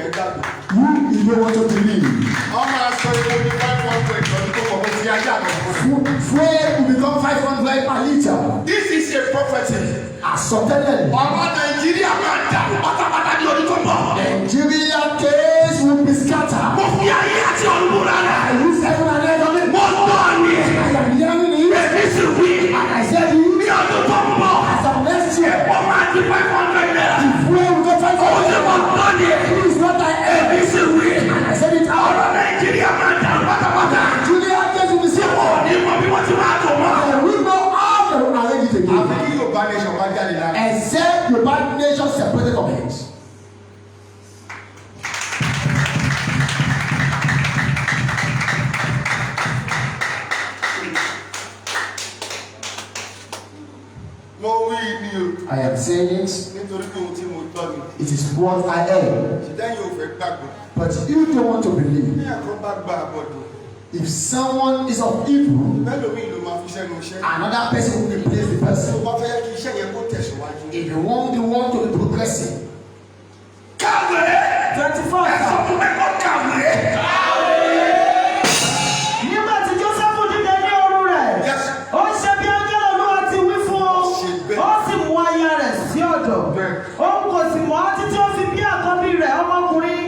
fẹ́ gbàgbọ́. You don't want to believe. Wọ́n máa sọ epo ní 500 lọ́dún tó kọ̀ fún ti ayé àtọ̀kọ́. Fuel will become 500 per litre. This is a prophecy. Àsọtẹ́lẹ̀. Ọ̀rọ̀ Nàìjíríà máa dàrú pátápátá ní ọdún tó ń bọ̀. Nigeria case will be scattered. Mo fi ayé àti ọ̀run búra rẹ̀. I use heaven and earth on it. Mo gbọ́ ni. I am hearing it. Èmi sì wí. And I said it. Ní ọdún tó ń bọ̀. As of next year, Epo máa di ₦500. the fuel will go Ohun tí 500. mo gbọ́ ni. This is what I heard. Èmi sì wí. And I said it out. Ọ̀rọ̀ Nàìjíríà máa dàrú pátápátá. Nigeria case will be Tí scattered. wọn ò ní mọ bí wọ́n ti máa tò mọ́. And we know how they will arrange it Àfi again. kí Yorùbá nation bá jáde lára. Except Yoruba nation separated from it. Mo wí ni o. I am saying it. Nítorí pé ohun tí mo gbọ́ ni. It is what I heard. Ṣùgbọ́n yóò fẹ́ gbàgbọ́. But you don't want to believe. Bí ẹ̀kọ́ bá gba àbọ̀dọ̀, If someone is of evil, mẹ́lòmíì ló máa fi sẹ́nu iṣẹ́. another person will replace the Tó person. bá fẹ́ kí iṣẹ́ yẹn kó tẹ̀síwájú. If you want the one to be progressing, Kàwé. 24. Ẹ sọ fún mi kó kàwé. Nígbà tí Jósẹ́fù dìde ní òru rẹ̀, Yes. ó ṣe bí áńgẹ́lì Olúwa ti wí fún un, Ó ṣe bẹ́ẹ̀. ó sì mú aya rẹ̀ sí ọ̀dọ̀. Bẹ́ẹ̀. Òun kò sì mọ̀ ọ́ títí ó fi bí àkọ́bí rẹ̀ ọmọkùnrin,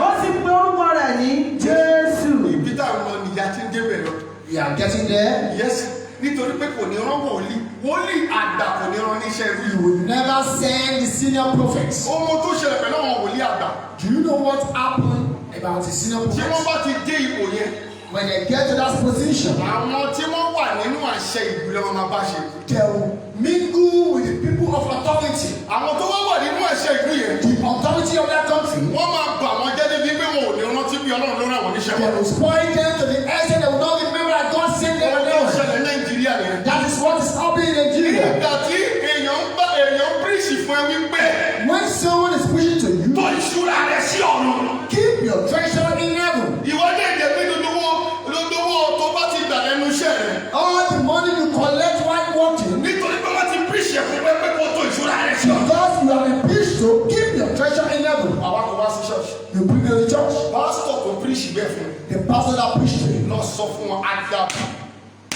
ó sì pe orúkọ rẹ̀ ní Jésù. Ibi tá à ń lọ nìyá tí ń débẹ̀ lọ. we are getting there. Yes, nítorí pé kò ní rán wòlíì, wòlíì àgbà kò ní rán níṣẹ́ irú. You will never send the senior prophets. Ohun tó ṣẹlẹ̀ pẹ̀lú àwọn wòlíì àgbà. Do you know what happened about the senior Tí wọ́n prophets? bá ti dé ipò yẹn, When they get to that position, àwọn tí wọ́n wà nínú àṣẹ ìlú lọ́wọ́ máa bá ṣe. they will mingle with the people of authority. Àwọn tó wá wà nínú àṣẹ ìlú yẹn, The authority of that country, wọ́n máa bà wọ́n jẹ́ débi pé wọn ò ní rántí bí Ọlọ́run ló rán àwọn níṣẹ́ they wọn. will spoil them to the extent they will not remember that God sent them. Ohun tó ṣẹlẹ̀ Nàìjíríà nìyẹn. That is what is happening in Nigeria. Nígbà tí èèyàn ń bá èèyàn ń píríṣì fún ẹ wípé When someone is preaching to you, Tó ìṣúra rẹ̀ sí ọ̀run. keep your treasure in heaven. ìwọ lè jẹ́ pé lójúwó tó bá ti gbà lẹ́nu iṣẹ́ rẹ̀. All the money you collect while working, Nítorí pé wọ́n ti píríṣì fún pé pé kó tó ìṣúra rẹ̀ sí ọ̀run. because you have been preached to keep your treasure in heaven. Àwa kò wá sí ṣọ́ọ̀ṣì. You bring it to the church. Pásítọ̀ tó píríṣì bẹ́ẹ̀ fún The pastor that preached to you, lọ sọ fún wọn àdàbí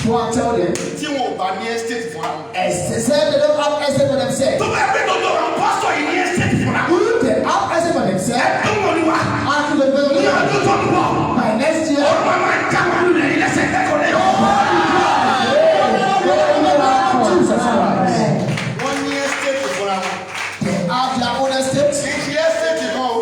go and tell them, tí wọn ò bá ní ẹ́stéètì fún àwọn. except they don't have estate for themselves. Tó bá gbé gbogbo àwọn pásítọ̀ yìí ní ẹ́sẹ̀tì fúnra. If they have estate for themselves, Tó ń wọlé wa. and to the Ní ọdún tó ń bọ̀. by next year, Ọ̀run máa já wọn lulẹ̀ ní lẹ́sẹ̀ kẹ́kọ̀ọ́ lẹ́yìn. Jesus Christ. Wọ́n ní ẹ́stéètì fúnra wọn. They have their own estate, Kì í ṣe ẹ́stéètì kan o.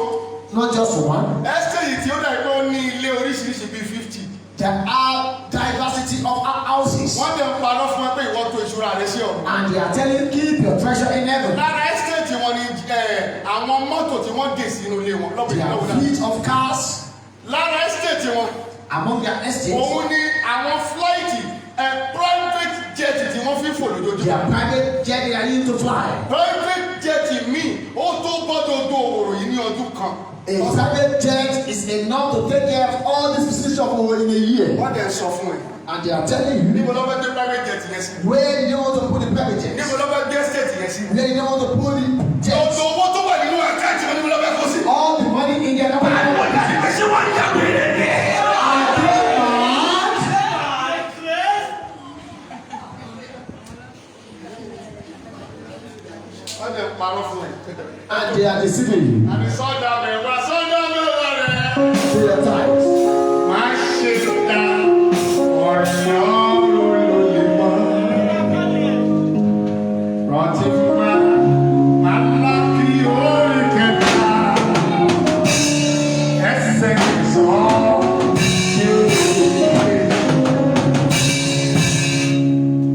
not just one. Ẹ́stéètì tí ó dàgbé ó ní ilé oríṣiríṣi bíi 50. There are diversity of houses. Wọ́n dẹ̀ ń parọ́ fún ẹ pé ìwọ tó ìṣúra rẹ sí ọ̀run. And they are telling you, keep your treasure in heaven. Lára ẹ́stéètì wọn ni àwọn mọ́tò tí wọ́n dè sínú ilé wọn lọ́bìnrin Their náà wò dáa. fleet of cars Lára ẹ́stéètì wọn, among their estates, òun ni àwọn fúláìtì private jet tí wọ́n fi ń fò lójoojúmọ́. their private jet they are using to fly. Private jet míì ó tó gbọ́dọ̀ do òwòrò yìí ní ọdún kan. A private jet is enough to take care of all these facilities of over in a year. Wọ́n dẹ̀ ń sọ fún ẹ. And they are telling you Níbo ló fẹ́ gbé private jet yẹn sí? where you don't want to put the private jet, Níbo ló fẹ́ gbé estate yẹn sí? where you don't want to put the jet. Gbogbo owó tó wà nínú àkáǹtì wọn níbo ló fẹ́ kó sí? All the money in their Àwọn account. ìdájí pé ṣé wọ́n ń yà wèrè ni. Are they mad? Wọ́n dẹ̀ ń parọ́ fún ẹ. And they are deceiving you. Àbí sọ́dà mẹ́wàá sọ́dà mẹ́wàá rẹ̀. Pay your tithes. Má ṣe dá ọ̀rọ̀ ló lè mọ́. Rántí fún wa, Málákì orí kẹta, ẹsẹ̀ kẹsàn-án tí ó lè.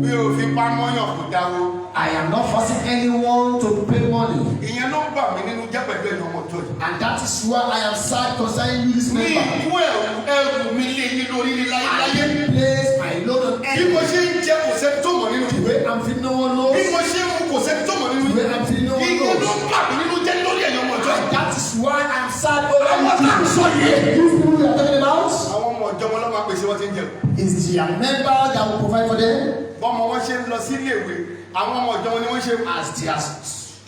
Mi ò fi pamọ́ yàn kó dáwó. I am not forcing anyone to pay money. Ìyẹn ló ń bà mí nínú jẹ́ pẹ̀lú ẹ̀yàn ọmọ ọjọ́ yìí. And that is why I am sad concerning you, this Mi member. kú ẹrù ẹrù mi lé yín lórí ní I láyéláyé. place my load on Bí mo anyone. ṣe ń jẹ kò sẹ́ni tó mọ̀ nínú The yìí. way I'm feeling, no one Bí knows. mo ṣe ń mu kò sẹ́ni tó mọ̀ nínú The yìí. way I'm feeling, no one Ìyẹn ló knows. ń bà mí nínú jẹ́ lórí ẹ̀yàn ọmọ ọjọ́ yìí. And that is why I'm sad over Àwọn tá à ń you. sọ yìí. These people we are talking about Àwọn ọmọ ọjọ́ wọn ló máa pèsè wọ́n ti ń jẹun. is their member that will provide for them Bọ́mọ wọn ṣe ń lọ sí iléèwé, àwọn ọmọ ọjọ́ wọn ni wọ́n ṣe. as their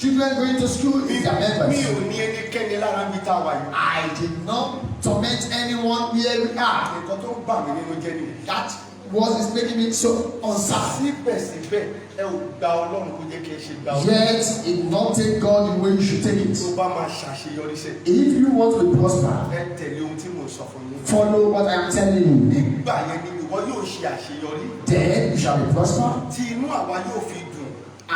Children going to school is their Mi members. ò ní ẹnikẹ́ni lára níbi tá a wà yìí. I did not torment anyone where we are. Nǹkan tó ń bà mí nínú jẹ́ nìyẹn. That what is making me so uncertain. Síbẹ̀síbẹ̀, ẹ ò gba Ọlọ́run kó jẹ́ kí ẹ ṣe gba Ọlọ́run. Yet, it not take God the way you should take it. Tó bá máa ṣàṣeyọrí sẹ́, If you want to be prosper, ẹ tẹ̀lé ohun tí mò ń sọ fún yín. follow what I am telling you. Nígbà yẹn ni ìwọ yóò ṣe àṣeyọrí, Then you shall be prosper, tí inú àwa yóò fi dùn,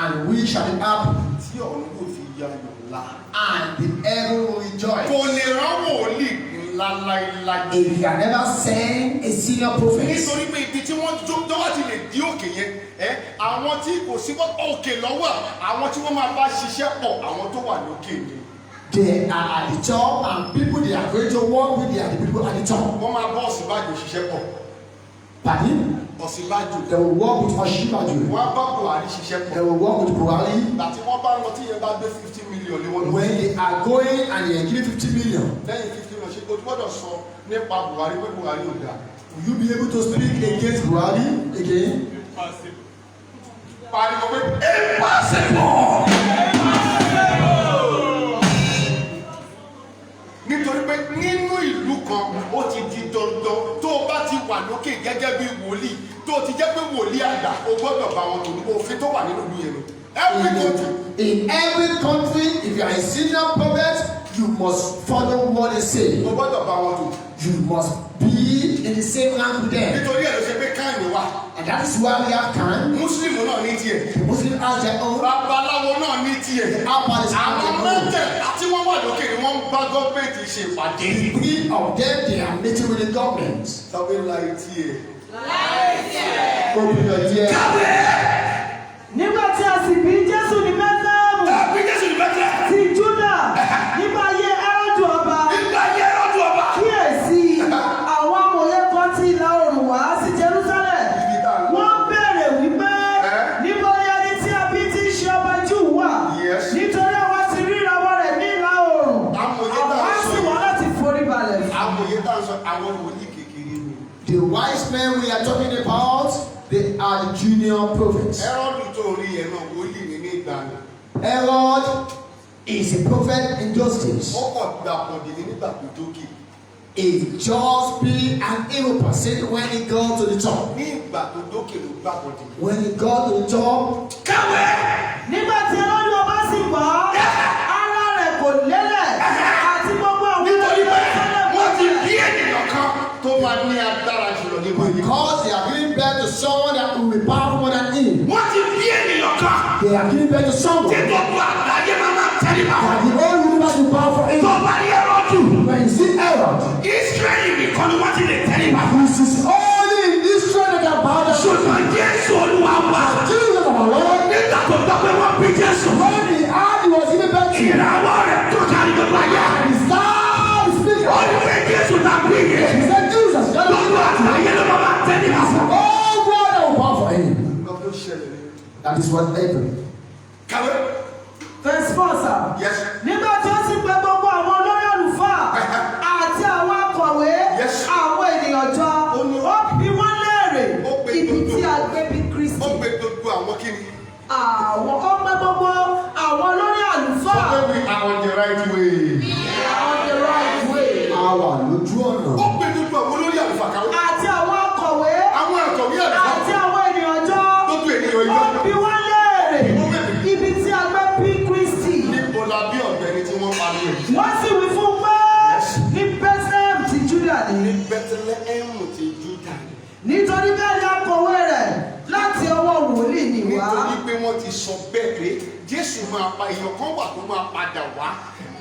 and we shall be happy, tí ọ̀run yóò fi yọ ayọ̀ ńlá. and the heaven will rejoice. Kò lè rán wòlíì ńlá láéláé. If you can never send a senior prophet, Nítorí pé ibi tí wọ́n tó wá ti lè dí òkè yẹn, ẹ àwọn tí kò sí òkè lọ́wọ́, àwọn tí wọ́n máa bá ṣiṣẹ́ pọ̀, àwọn tó wà lókè ni. They are at the top, and people they are going to work with, they are the people at the top. Wọ́n máa bá Ọ̀ṣínbàjò ṣiṣẹ́ pọ̀. Pardon? Ọ̀ṣínbàjò. They will work with Osinbajo. Wọ́n á bá Buhari ṣiṣẹ́ pọ̀. They will work with Buhari. Ìgbà tí wọ́n bá ń lọ, tí yẹn bá gbé 50 million lé wọn lọ. When they are going and they are giving 50 million, Lẹ́yìn 50 million, ṣe o gbọ́dọ̀ sọ nípa Buhari pé Buhari ò dáa? Will you be able to speak against Buhari again? Pariwo pé impossible. Nítorí pé nínú ìlú kan, ó ti di dandan, tó o bá ti wà lókè gẹ́gẹ́ bí wòlíì, tó o ti jẹ́ pé wòlíì àgbà, o gbọ́dọ̀ bá wọn tò ní òfin tó wà nínú ìlú yẹn ni. Every country. In every country, if you are a senior prophet, you must follow what they say. O gbọ́dọ̀ bá wọn tò. You must be in the same rank with them. Nítorí ẹ̀ ló ṣe pé CAN wà. And that is why we have CAN. Mùsùlùmí náà ní tiẹ̀. The Muslim has their own. Babaláwo náà ní tiẹ̀. The Alpha has Àwọn their own. mẹ́tẹ̀ẹ̀ta tí wọ́n wà lókè ni wọ́n ń bá gọ́ọ̀mẹ̀ntì ṣe ìpàdé. Three of them, they are meeting with the government. Sọ pé la etí ẹ̀. Open your ear. Nígbà tí a sì bí Jésù ní Bẹ́tílẹ́hẹ́mù Tàbí Jésù ní Bẹ́tílẹ́hẹ́mù. ti Júdà nígbà ayé Hẹ́rọ́dù ọba, Nígbà ayé Hẹ́rọ́dù ọba. kíyèsí, àwọn amòye kan ti ìlà oòrùn wá sí Jerusalem. Ibi tá à ń lọ. Wọ́n béèrè wípé, Ẹ́. "Níbo ni ẹni tí a bí tí í ṣe ọba Júù wà? Yes. Nítorí àwa ti rí ìràwọ̀ rẹ̀ ní ìlà oòrùn, Amòye tá à àwa ń sọ sì wá láti forí balẹ̀ fún." Amòye tá à ń sọ, àwọn wòlíì kékeré ni. The wise men we are talking about, they are the junior prophets. Hẹ́rọ́dù tó rí yẹn náà, wòlíì ní ní ìgbà ni. Herod is a prophet in those days. Ó kàn gbà bọ̀dì ní nígbà tó dókè. It just be an evil person when he got to the top. Ní ìgbà tó dókè ló gbà bọ̀dì. When he got to the top, Kàwé. Nígbà tí Hẹ́rọ́dù ọba sì gbọ́, ara rẹ̀ kò lélẹ̀, àti gbogbo àwọn Nítorí pé Jerusalem wọ́n ti bí ènìyàn kan tó máa ní agbára jùlọ nínú ayé. Because they are giving birth to someone that will be powerful more than him. Wọ́n ti bí ènìyàn kan They are giving birth to someone tí that gbogbo àgbáyé máa máa tẹríba. The whole universe will bow for him. Tó bá rí Hẹ́rọ́dù, When you see Herod, Ísírẹ́lì nìkan ni wọ́n ti lè tẹríba. it is only in Israel that can bow down. Ṣùgbọ́n Jésù Olúwa wa, Jesus of our Lord, nígbà tó gbọ́ pé wọ́n bí Jésù, when he heard he was given birth to, ìràwọ̀ rẹ̀ tó kárí gbogbo ayé. and he started speaking. Ó ní pé Jésù náà bí yẹn. He said, "Jesus, God will Gbogbo àgbáyé ló máa máa tẹríba fún. all world that will bow for him." Nǹkan tó ṣẹlẹ̀ ni. That is what happened. Kàwé. Verse 4, sir. Yes. Nígbà tí ó sì pè gbogbo àwọn olórí àlùfáà àti àwọn akọ̀wé Yes. àwọn ènìyàn jọ, Ó ní- ó bi wọ́n léèrè Ó pe ibi gbogbo- tí a gbé bí Kristi. Ó pe gbogbo àwọn kíni? Àwọn ó pe gbogbo àwọn olórí Sọ àlùfáà. pé we are on the right way. On the right way. A wà lójú ọ̀nà. Ó pe gbogbo àwọn olórí àlùfáà, kàwé. Àti àwọn akọ̀wé Àwọn akọ̀wé àlùfáà. àti àwọn ènìyàn jọ, Gbogbo ènìyàn ó ìjọ. bi wọ́n léèrè Ó bèbè. ibi tí a gbé bí Kristi. Níbo la bí ọ̀gbẹ́ni tí wọ́n pariwo yìí? Wọ́n sì wí fún un pé Yes. ní Bethlehem ti Júdà ni. Ní Bethlehem ti Júdà. Nítorí bẹ́ẹ̀ ni akọ̀wé rẹ̀ láti ọwọ́ wòlíì ní wá. Nítorí pé wọ́n ti sọ bẹ́ẹ̀ pé Jésù máa pa, èèyàn kan wà tó máa padà wá.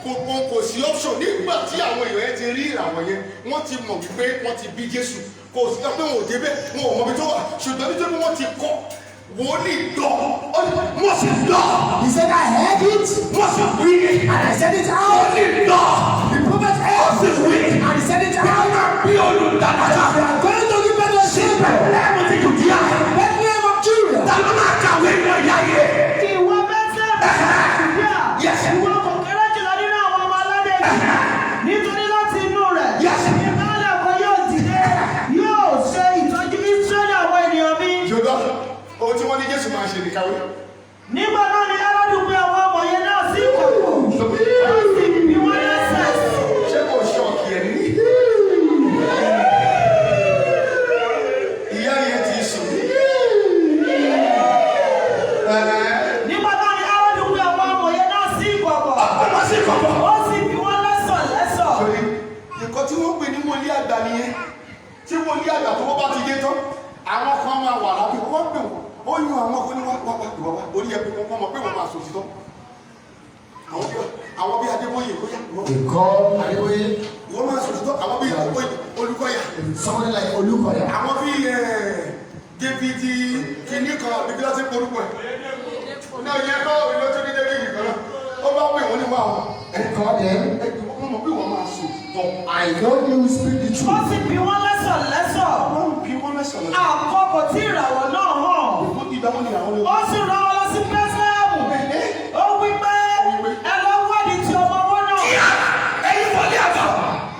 Kò sí option. Nígbà tí àwọn èèyàn yẹn ti rí ìràwọ̀ yẹn, wọ́n ti mọ̀ wípé wọ́n ti bí Jésù. Kò sí pé wọn ò débẹ̀, wọn ò mọbi tó wà, ṣùgbọ́n nítorí wọ́n ti kọ́, wòlíì gbọ́. Ó ní mo sì gbọ́. He said, "I heard it Mo sì wí. and I said it out." Wòlíì gbọ́. The prophet Ó heard sì wí. and he said it Bí a out. máa bí olùgbàlà kan. They are going to give birth to a Sí savior. Bẹ́tílẹ́hẹ́mù ti Jùdíà. Bethlehem of Judah. Ta ló máa kàwé ìwọ ìyá yẹ? Ìwọ Bethlehem ti Júdà, Yes. ìwọ kò kéré jùlọ nínú àwọn ọmọ aládé Júdà, nítorí láti inú rẹ̀ Yes. ìbálẹ̀ kan yóò dìde, yóò ṣe ìtọ́jú Ísírẹ́lì àwọn ènìyàn mi. Ṣùgbọ́n ohun tí wọ́n ní Jésù máa ṣe ní, kàwé. Nígbà náà ni Hẹ́rọ́dù pé àwọn amòye náà Wòlíì àgbà nìyẹn. Tí wòlíì àgbà tó wọ́n bá ti dé tán, àwọn kan máa wà lábẹ́ wọ́n pè wọ́n. Ó yan àwọn kan ní wá wá wá ìwà wá orí ẹ pé wọ́n mọ̀ pé wọ́n máa sòtítọ́. Àwọn bí Adébóyè, ó yá, ìwọ They call Adeboye, ìwọ máa sòtítọ́. Àwọn bí Olùkọ́yà, somebody like Olukoya, àwọn bí David kìíní kan, àbí kí ló ti porúkọ ẹ̀ náà yẹ kọ́ ìlú tó ní David kan náà. Ó bá pè wọ́n ní wá wọn. They call them. Ẹ wọ́n mọ̀ pé wọ́n máa sòtítọ́. I know you speak the Ó truth. sì bí wọ́n lẹ́sọ̀ lẹ́sọ̀ Wọ́n ń bí wọ́n lẹ́sọ̀ lẹ́sọ̀. àkókò tí ìràwọ̀ náà hàn. Ìgbà wọn ni àwọn Ó sì rán wọn lọ sí Bethlehem. Ó wí pé, "Ẹ lọ wádìí ti ọmọ ọwọ́ náà." Ẹ̀yin wòlíì àgbà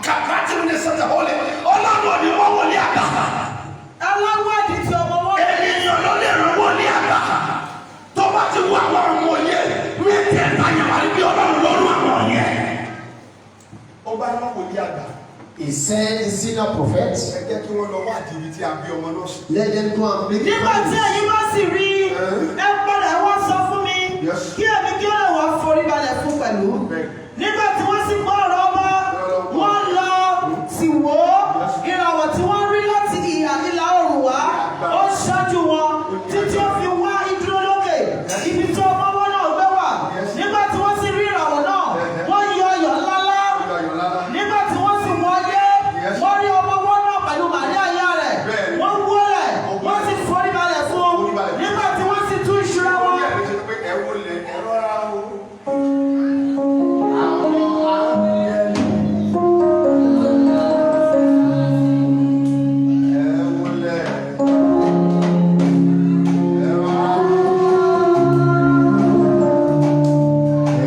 kàkàtì ní sọ́tẹ̀ wọlé, Ọlọ́run ò ní wọ́n wòlíì àgbà. Ẹ lọ wádìí ti ọmọ ọwọ́ náà. Ènìyàn ló lè rán wòlíì àgbà. Tó bá ti wọ àwọn ọmọ yẹn mẹ́tẹ̀ẹ̀ta yẹn, wà níbi Ọlọ́run lọ́rùn àwọn yẹn. Ó bá rán wòlíì àgbà. He sent the senior prophet. Ẹ jẹ́ kí wọ́n lọ wádìí ibi tí a bí ọmọ náà sí. Let them go and make Nígbà tí ẹ̀yin bá sì rí i, ẹ padà wá sọ fún mi, kí èmi kí ó lè wá forí balẹ̀ fún pẹ̀lú. Nígbà tí wọ́n sì gbọ́ ọ̀rọ̀ ọba, wọ́n lọ, sì wò ó, ìràwọ̀ tí wọ́n rí láti ìhà ìlà oòrùn wá, ó ṣáájú wọn títí ó fi wá ìdúró lókè ibi tí ọmọ ọwọ́ náà gbé wà. Nígbà tí wọ́n sì rí ìràwọ̀ náà, wọ́n yọ ayọ̀ ńláńlá. Nígbà tí wọ́n sì wọlé, wọ́n rí ọmọ ọwọ́ náà pẹ̀lú Màríà ìyá rẹ̀. Wọ́n wólẹ̀, wọ́n sì forí balẹ̀ fún un. Nígbà tí wọ́n sì tú ìṣúra wọn. Orí ẹ̀ ló ṣe pé ẹ wọlé, ẹ rọra o. Àwọn áńgẹ́lì, ẹ wọlé, ẹ rọra o.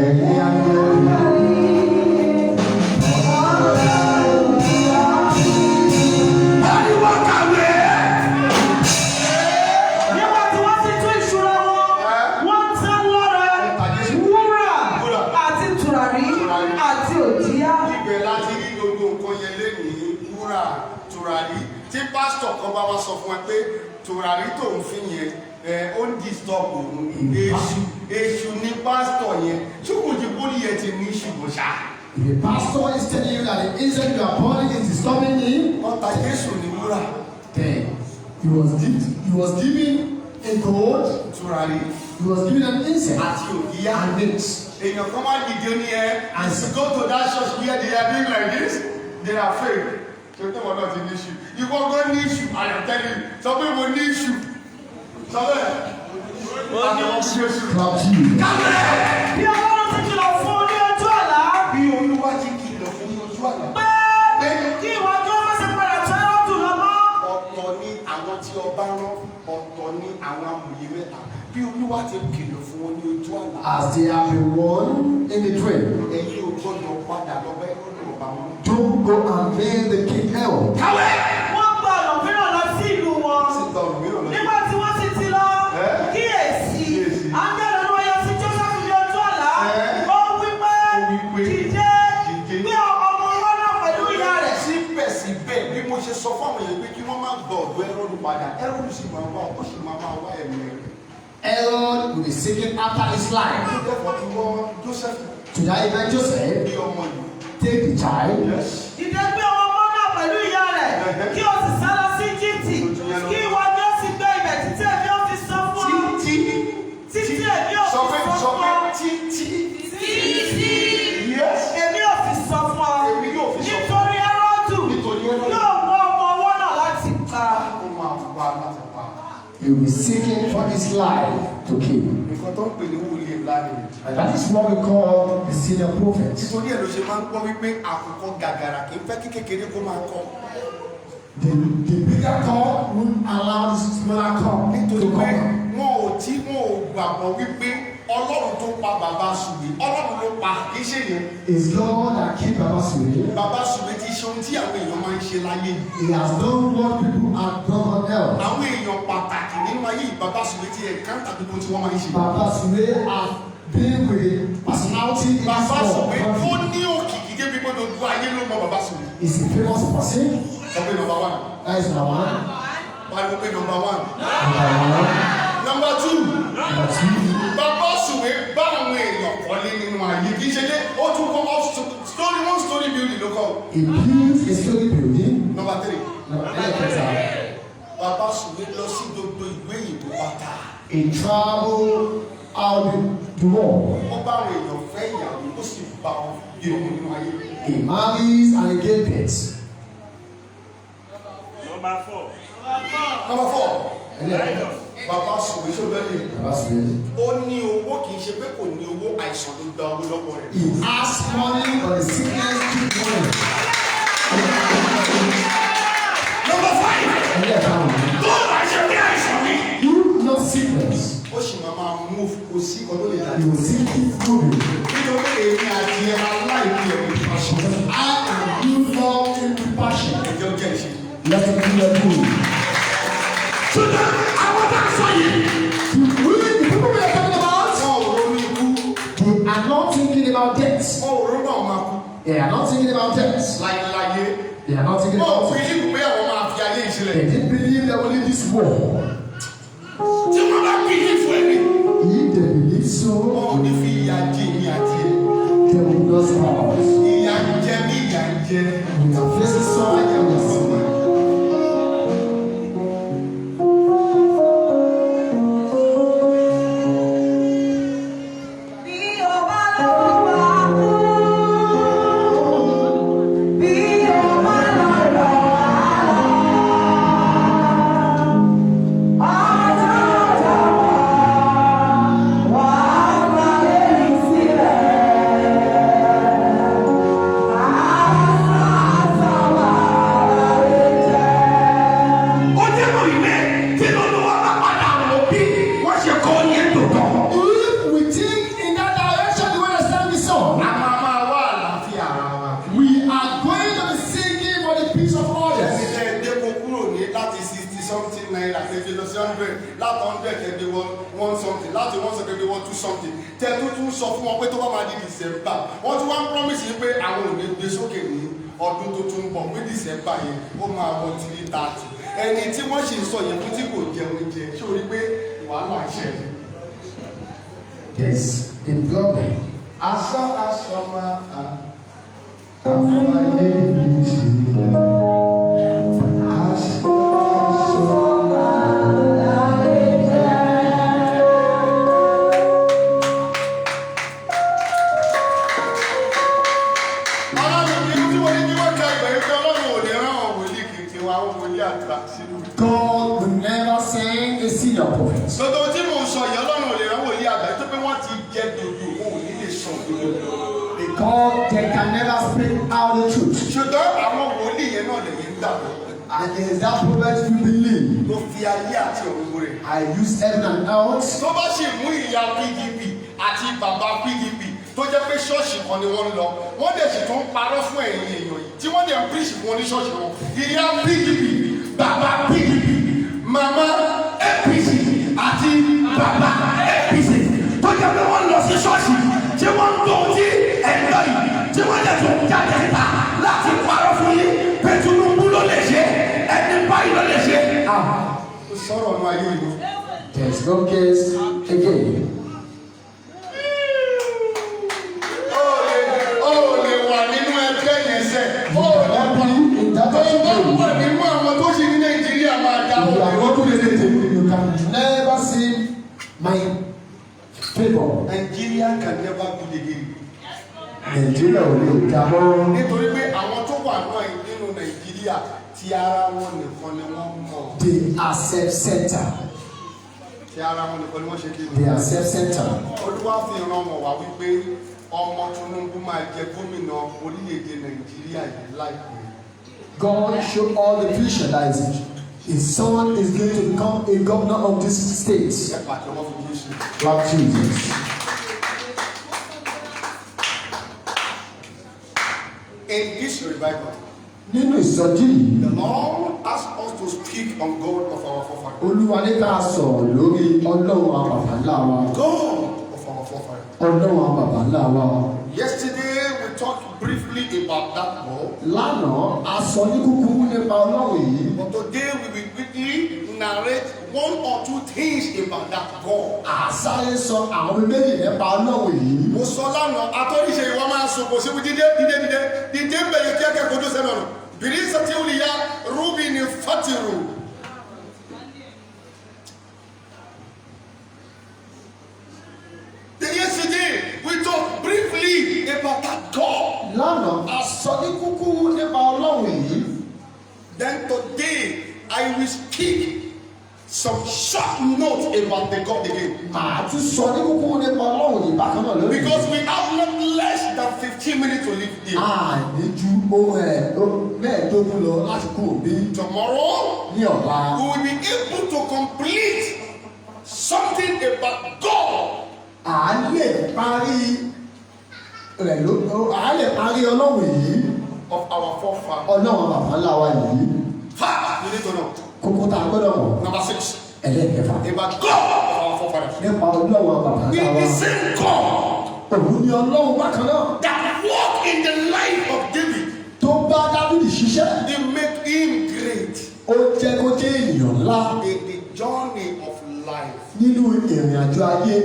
Ẹ̀yin áńgẹ́lì. Pariwo, kàwé. Nígbà tí wọ́n sì tú ìṣúra wọn, wọ́n ta lọ́rẹ wúrà àti tùràrí àti òjìá. Ibẹ̀ láti rí gbogbo nǹkan yẹn lénìí, wúrà, tùràrí. Tí pásítọ̀ kan bá wá sọ fún ẹ pé tùràrí tó ń fi yẹn ẹ ó ń disturb òun, èṣù, èṣù ní pásítọ̀ yẹn. Ṣé kò jí pólí yẹn ti ní ṣùgbọ́n ṣá. If a pastor is telling you that the incense you are burning is disturbing him, Wọ́n ta Jésù ní wúrà, then he was given a gold, tùràrí he was given an incense àti ògìyà. and mix. Èèyàn kan wá dìde ní ẹ, "As you go to that church where they are doing like this, they are fake." Ṣé tó wọn náà ti ní issue? Ìwọ gan ní issue. I am telling you. Sọ pé mo ní issue. Sọ bẹ́ẹ̀. Mo ní issue. Clap to you. Bí Ọlọ́run ti kìlọ̀ fún un ní ojú àlá Bí Olúwa ti kìlọ̀ fún ní ojú àlá pé kí ìwọ kí ó má ṣe padà tọ̀ Hẹ́rọ́dù lọ mọ́. Ọ̀tọ̀ ni àwọn tí ọba rán, ọ̀tọ̀ ni àwọn amòye mẹ́ta. Bí Olúwa ti kìlọ̀ fún wọn ní ojú àlá, As they have been warned in the dream, ẹ̀yin ò gbọ́dọ̀ padà lọ bá Hẹ́rọ́dù ọba wọn. don't go and meet the king Herod. Kàwé. Wọ́n gba ọ̀nà mìíràn lọ sí ìlú wọn. Sì gba ọ̀nà mìíràn lọ. Nígbà tí wọ́n sì ti lọ, kíyèsí, Kíyèsí. áńgẹ́lì Olúwa yọ sí Jósẹ́fù ní ojú àlá. Ẹ́. Ó wí pé, Ó wí pé, "Dìde, dìde. gbé ọmọ ọwọ́ náà pẹ̀lú ìyá rẹ̀." Síbẹ̀síbẹ̀, bí mo ṣe sọ fún àwọn èèyàn pé kí wọ́n má gba ọ̀dọ̀ Hẹ́rọ́dù padà, Hẹ́rọ́dù sì máa wá, ó sì máa máa wá ẹ̀mí rẹ̀. Herod will be seeking after his life. Therefore, ìwọ Joseph, To that event, Joseph, bí ọmọ yìí. take the child, Dìde, gbé ọmọ ọwọ́ náà pẹ̀lú ìyá rẹ̀, kí o sì sá lọ sí Íjíbítì, kí ìwọ kí ó sì gbé ibẹ̀ títí èmi ó fi sọ fún ọ. Títí. Títí èmi ò Sọ fi pé, sọ sọ fún pé ọ. títí. Títí Yes. èmi ò fi sọ fún ọ. Èmi yóò fi sọ fún ọ. Nítorí Hẹ́rọ́dù Nítorí Hẹ́rọ́dù. yóò mú ọmọ ọwọ́ náà láti pa. Ó máa wá láti pa. He will be seeking for his life to kill. Nǹkan tó ń pè ní wòlíì ńlá ni. And that is what we call the senior prophet. Nítorí ẹ̀ ló ṣe máa ń gbọ́ wípé àkùkọ gàgàrà kì í fẹ́ kí kékeré kó máa kọ. The bigger cock won't allow the smaller cock Nítorí to pé come. wọn ò tí wọn ò gbàgbọ́ wípé Ọlọ́run tó pa Bàbá Sùwé, Ọlọ́run ló pa, kì í ṣe yẹn. It's God that killed Baba Suwe. Bàbá Sùwé ti ṣe ohun tí àwọn èèyàn máa ń ṣe láyé yìí. He has done what people have done on earth. Àwọn èèyàn pàtàkì nínú ayé yìí, Bàbá Sùwé ti encounter gbogbo tí wọ́n máa ń ṣe. Baba Suwe has been with a personality in this Bàbá Sùwé ó world. ní òkìkí débi pé gbogbo ayé ló mọ Bàbá Sùwé. He's a famous person. Sọ pé number one. That is number one. Pariwo pé number one. Number one. Number two. Number two. Bàbá Sùwé bá àwọn èèyàn kọ́lé nínú ayé, kì í ṣe lé, ó tún kọ́ Story, one story building ló kọ́. He built a story building. Number three. Number ẹlẹ́kẹta. Bàbá Sùwé lọ sí gbogbo ìwé ìbò pátá. He traveled out the world. Ó bá àwọn èèyàn fẹ́ ìyàwó, ó sì bá wọn bí ọmọ nínú ayé. He marries and he gave birth. Number four. Number four. Ẹlẹ́kẹta. Bàbá Sùwé ṣó bẹ́ẹ̀ ni. Bàbá Sùwé. Ó ní owó, kì í ṣe pé kò ní owó, àìsàn ló gba owó lọ́wọ́ rẹ̀. He has money, but the sickness took money. Number five. Ẹlẹ́karùn-ún. Tó o bá ṣe pé àìsàn ni. You not sickness. Ó sì máa máa move, kò sí nǹkan tó lè dà. You will still keep moving. Nítorí èmi àti ẹ aláìní ẹ̀ ní passion. Because I and you love him with passion. Ẹjọ́ jẹ́ ìṣe. Let him be your good. Ṣùgbọ́n àwọn tá a sọ yìí. Really, the people we are talking about, Wọn ò ronú ikú. they are not thinking about death. Wọn ò ronú àwọn máa kú. They are not thinking about death. Láyéláyé. They are not thinking Wọn ò about fi it. ìlú pé àwọn máa fi ayé ìṣẹ̀lẹ̀. They didn't believe they will leave this world. Tí wọ́n bá bí ní fún ẹni. If they believe so, Wọn ò ní fi ìyà jẹ èmi àti ẹ. they will not suffer us. Ìyà ń jẹ mí, ìyà ń jẹ. We are facing so much and we are suffering. Bí o bá lọ wá kú, bí o bá lọ rọ̀ wá lọ, ọjọ́ ọjọ́ wà á parí mi sílẹ̀. Àṣà wà láyé jẹ́. Ó jẹ́ mọ̀ wípé tí Olúwa bá padà wò bí wọ́n ṣe kọ́ ní ètò tán. If we think in that direction, the way they sang the song, A máa máa wá àlàáfíà ara wa. we are going to be singing for the peace of Ẹni others. tẹ́ ẹ dé kó kúrò ní láti 60 something naira tẹ́ fi lọ sí 100, láti 100 tẹ́ dé one one something, láti one something dé one two something, tẹ́ tó tún sọ fún wọn pé tó bá máa di December, wọ́n tún wá ń promise yín pé àwọn ò ní gbé sókè ní ọdún tó tún bọ̀, pé December yẹn ó máa wọ 330. Ẹni tí wọ́n sì ń sọ yẹn fún tí kò jẹun jẹ, ṣé o rí pé wàhálà ń ṣẹlẹ̀? There's a problem. Asán asán máa àfààyè mi sílẹ̀. Asán asán máa. Ọlọ́run ní tí wọ́n ní kí wọ́n ka ìgbà yìí pé Ọlọ́run ò ní rán àwọn wòlíì kìkì wa, àwọn wòlíì àgbà sínú. God will never send a senior prophet. Gbogbo tí mò ń sọ yìí, Ọlọ́run ò lè rán wòlíì àgbà tó pé wọ́n ti jẹ dòdò, wọn ò ní lè sọ òdodo. Because they can never speak out the truth. Ṣùgbọ́n àwọn wòlíì yẹn náà lè yẹn ń dàbọ̀. And it is that prophet you believe. Ló fi ayé àti ọ̀run rẹ̀. I use heaven and earth. Tó bá sì mú ìyá PDP àti bàbá PDP tó jẹ́ pé ṣọ́ọ̀ṣì kan ni wọ́n ń lọ, wọ́n dẹ̀ sì tún parọ́ fún ẹ̀yin èèyàn yìí tí wọ́n dẹ̀ ń preach fún oníṣọ́ọ̀ṣì wọn. Ìyá PDP, bàbá PDP, màmá APC àti bàbá APC tó jẹ́ pé wọ́n lọ sí ṣọ́ọ̀ṣì tí wọ́n ń tó tí ẹ̀ńdọ́ yìí, tí wọ́n lè tún jáde síta láti parọ́ fún yín pé Tinubu ló lè ṣe, ẹni báyìí ló lè ṣe. Ó sọ̀rọ̀ ọ̀nà ayé yìí. There's no case again. Ó lè wà nínú ẹgbẹ́ yẹn sẹ́. Ó lè Not be in that tó bá wà again. nínú àwọn tó ṣe ní Nàìjíríà máa dá You òde are not lọ́dún lè tètè. You can never see my favor. Nigeria can never good again. Nàìjíríà ò lè dá mọ́. Nítorí pé àwọn tó wà náà nínú Nàìjíríà, ti ara wọn nìkan ni wọ́n mọ̀. They are self-centered. Ti ara wọn nìkan ni wọ́n ṣe kí ni. They are self-centered. Olúwa fi ràn wọ́n wá wípé ọmọ Tinubu máa jẹ gómìnà orílẹ̀-èdè Nàìjíríà yìí láìpẹ́. God showed all the vision that his son is going to become a governor of this state. Ẹ pàtẹ́wọ́ fún Jésù. Lord Jesus. In this revival, Nínú ìsọjí yìí, the Lord asked us to speak on God of our forefathers. Olúwa ní ká sọ̀rọ̀ lórí Ọlọ́run àwọn bàbá ńlá wa. God of our forefathers. Ọlọ́run àwọn bàbá ńlá wa. Yesterday we talked briefly about that God. Lánàá, a sọ ní kúkúrú nípa Ọlọ́run yìí. But today we will quickly narrate one or two things about that God. A sáré sọ àwọn méjì nípa Ọlọ́run yìí. Mo sọ lánàá, atọ́níṣe ìwọ máa sùn kò síbi dídé dídé dídé dídé ń bẹ̀rẹ̀ kíákíá kojú sẹ́nu ọ̀nà. Bìrì sẹ́tìwìlìyà Rúbì ní Fátìrù. The yesterday we talked briefly about that God. Lánàá, a sọ ní kúkúrú nípa Ọlọ́run yìí. Then today I will speak some short notes about the God again. Màá tún sọ ní kúkúrú nípa Ọlọ́run yìí bákan náà lónìí. Because we have not less than 15 minutes to leave here. A ní ju ohun ẹ̀ 15 lọ láti kúrò bí. Tomorrow Ní ọ̀la, we will be able to complete something about God. À lè parí rẹ̀ ló à lè parí Ọlọ́run yìí. Of our forefathers. Ọlọ́run bàbá ńlá wa yìí. Five, you need to know. Kókó tá a gbọ́dọ̀ mọ̀. Number six, Ẹlẹ́ẹ̀kẹfà. about God of our forefathers. Nípa Ọlọ́run bàbá ńlá In wa. the same God Òun ni Ọlọ́run bákan náà that walked in the life of David, tó bá Dábìlì ṣiṣẹ́. he made him great Ó jẹ́ kó jẹ́ ènìyàn ńlá in the journey of life. nínú ìrìn àjò ayé.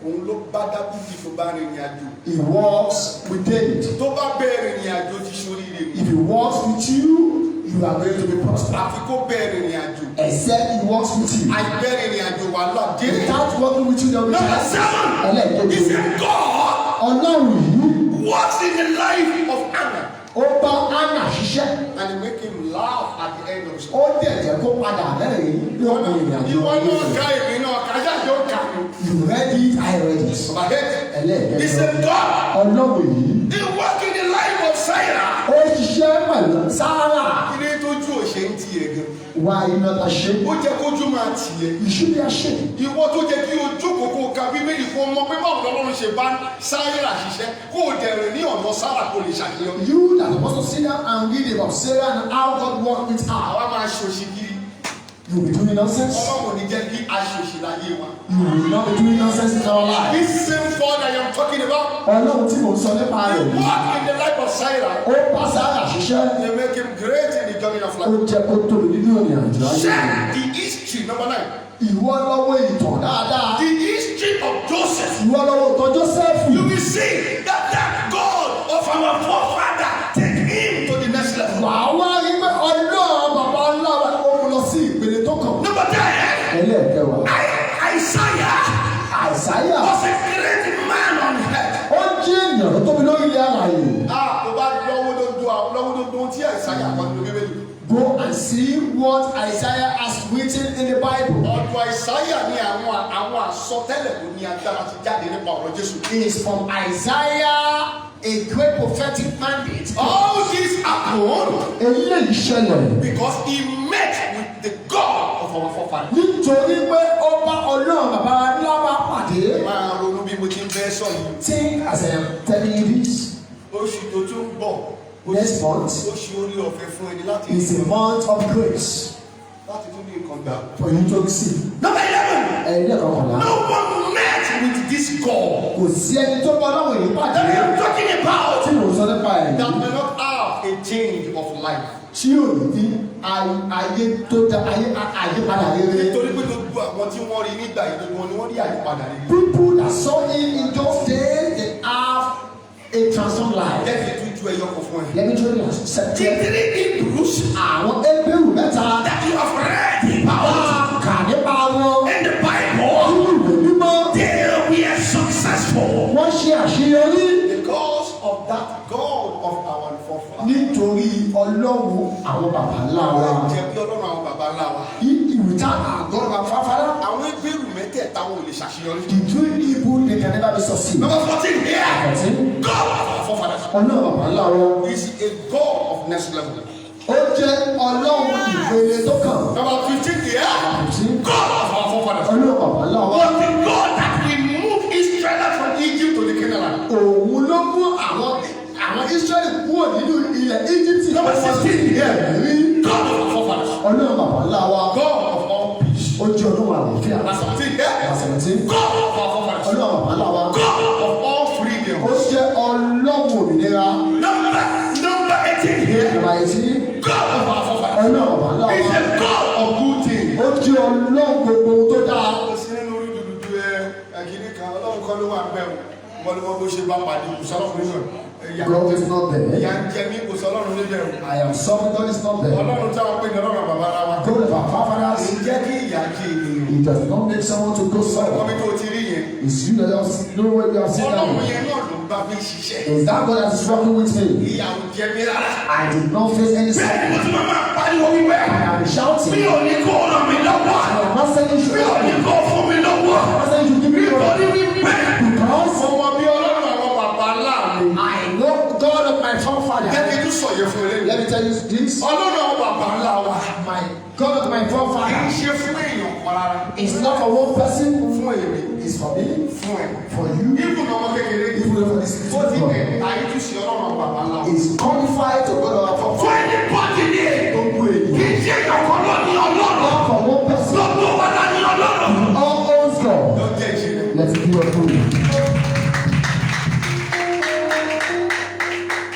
Òun ló bá Dábìlì tó bá rìnrìn àjò. He walks with David. Tó bá bẹ̀rẹ̀ ìrìn àjò ti ṣoríire ni. If he walks with you, you are going to be prosperous. Àfi kó bẹ̀rẹ̀ ìrìn àjò. Except he walks with you. Àìbẹ̀rẹ̀ ìrìn àjò wàhálà dé. Without working with you, there will be Number seven, Ẹlẹ́ẹ̀keje. the same God Ọlọ́run yìí, works in the life of Anna ó bá Anna ṣiṣẹ́. And he make him laugh at the end of his Ó dẹ̀ jẹ́ kó padà rẹ́rìn-ín lópin ìrìn àjò Ìwọ ayé náà rẹ̀. ka, èmi náà ka, yájọ́ kà. You read it, I read it. Number eight, the Ẹlẹ́ẹ̀kẹjọ. same God, Ọlọ́run yìí, he work in the life of Sarah. ó ṣiṣẹ́ pẹ̀lú Sarah. Kí ni tójú òṣè ń tiẹ̀ gan? Why you not ashamed? Ó jẹ́ kójú máa tiẹ̀. You should be ashamed. Ìwọ tó jẹ́ kí o jókòó kó o ka Bíbélì kó o mọ pé báwo lọ́lọ́run ṣe bá Sáírà ṣiṣẹ́ kó o dẹ̀rẹ̀ ní ọ̀nà Sára kó o lè ṣàṣeyọrí. You that supposed to sit down and read about Sarah and how God worked with her. Àwa máa ṣòṣì kiri. You will be doing nonsense. Ọlọ́run ò ní jẹ́ kí a ṣòṣì láyé wa. You will not be doing nonsense in our life. This same God I am talking about, Ọlọ́run tí mò ń sọ nípa he rẹ̀ yìí, worked in the life of Sarah. ó bá Sarah ṣiṣẹ́. He make him great in the journey of Ó life. jẹ́ kó tóbi nínú ìrìn àjò ayé rẹ̀. Check the history, number nine. Ìwọ lọ́wọ́ ìtàn dáadáa. The history of Joseph. Ìwọ lọ́wọ́ ìtàn Jósẹ́fù. You will see that God of our forefather take him to the next level. Wàá wá rí pé Ọlọ́run bàbá ńlá wa ó mú lọ sí ìpele tó kàn. Number 10, Ẹlẹ́ẹ̀kẹwàá. Isaiah Àìsáyà, was a great man on earth. ó jẹ́ ènìyàn tó tóbi lórí ilẹ̀ alààyè. Ah, tó bá lọ́wọ́ lójú lọ́wọ́ lójú ohun tí Isaiah kọ nínú Bíbélì. Go and see what Isaiah has written in the Bible. Ọ̀dọ̀ Isaiah ni àwọn àsọtẹ́lẹ̀ tó ní agbára ti jáde nípa ọ̀rọ̀ Jésù. It is from Isaiah, a great prophetic mandate. All this happened Eléyìí ṣẹlẹ̀ because he met with the God of our forefathers. nítorí pé ó bá Ọlọ́run bàbá ńlá wa pàdé. Máa ronú bí mo ti ń bẹ́ sọ yìí. Think as I am telling you this. Oṣù tó tún ń bọ̀. Next month Oṣù orí ọ̀fẹ́ fún ẹni láti is a month of grace láti tún ní nǹkan gbà. for you to receive. Number 11. Ẹlẹ́ẹ̀kọkànlá. No one met with this God Kò sí ẹni tó bá Ọlọ́run yìí pàdé that I am talking about tí mò ń sọ nípa ẹ̀ that yìí may not have a change of life. tí ò ní ayé tó dá ayé àyípadà rere. Nítorí pé gbogbo àwọn tí wọ́n rí nígbà yìí, gbogbo wọn ni wọ́n rí àyípadà rere. People that saw him in those days, they have a transformed life. Jẹ́ kí n tún ju ẹyọ kan fún ẹ. Let me tell you The something. three Hebrews Àwọn Hébérù mẹ́ta that you have read about bá kà nípa wọn in the Bible, nínú ìwé mímọ́. they were successful Wọ́n ṣe àṣeyọrí because of that God of our forefathers. nítorí Ọlọ́run àwọn bàbá ńlá wa. Jẹ́ bí Ọlọ́run àwọn bàbá ńlá wa. Without our God of our forefather, Àwọn Hébérù mẹ́tẹ̀ẹ̀ta wọn ò lè ṣàṣeyọrí. the three Hebrew, they can never be succeed. Number 14 here, 14. God of our forefathers Ọlọ́run bàbá ńlá wọn, is a God of next level. ó jẹ́ Ọlọ́run ìpele tó kàn. Number 15 here, 15. God of our forefathers Ọlọ́run bàbá ńlá wa, was the God that removed Israel from Egypt to the Canaan land. Òun ló mú àwọn Israẹli kúrò nínú ilẹ̀ Íjíbítì. Number 16 here, Rí God of our forefathers, Ọlọ́run bàbá ńlá wa, God of all peace. ó jẹ́ Ọlọ́run àlàáfíà. Number 17 here, 17. God of our forefathers, Ọlọ́run bàbá ńlá wa, God of all freedom. ó jẹ́ Ọlọ́run òmìnira. God of our forefathers. Ọlọ́run bàbá ńlá Is wa. a God of good things. Ó jẹ́ Ọlọ́run gbogbo ohun tó dáa. Ó sí nínú orí dúdú ẹ ẹ̀kíní kan, Ọlọ́run kan ló wà ń bẹ̀ o. Wọ́n ló wọ́n bó ṣe bá pàdé, kò sọ́lọ́run níbẹ̀. Ìyà God is not there. ìyà ń jẹ mí, kò sọ́lọ́run níbẹ̀ o. I am sorry, God is not there. Ọlọ́run táwọn pè ní Ọlọ́run bàbá ńlá wa. God of our Kì forefathers, í jẹ́ kí ìyà jẹ ènìyàn. He does not make someone to go Ọmọ sorrow. mi tó ti rí yẹn. It's you that have know what you have seen Ọlọ́run now. yẹn náà ló ń bá mi ṣiṣẹ́. Is that God that is working with me? Ìyà ò jẹ mí rárá. I did not face any Bẹ́ẹ̀ sorrow. ni mo ti máa máa pariwo wípé I am shouting. mi ò ní kó ràn mí lọ́wọ́. I am not saying you Mi should ò help ní me. kó fún mi lọ́wọ́. I am not saying you should give me money. Nítorí wípé Because Mo mọ bí Ọlọ́run àwọn bàbá ńlá mi. I know God of my Jẹ́ forefathers. kí n tún sọ yẹn fún ẹ lẹ́nu. Let me tell you this. Ọlọ́run àwọn bàbá ńlá wa. My God of my Kì í forefathers ṣe fún èèyàn kan rárá. is not for one person. Fún èmi, It's for me, fún ẹ. for you, Even ọmọ kékeré yìí. even for this Ó ti little ẹ̀ boy. àyítúnṣe Ọlọ́run àwọn bàbá ńlá wa. Is qualified to God of our fún forefathers. anybody ni Gbogbo kì ènìyàn. í ṣe èèyàn kan ló ní Ọlọ́run. Not for one person. Gbogbo wa la ní Ọlọ́run. All owns God. Lọ jẹ́ ìṣe rẹ̀. Let's give a proof.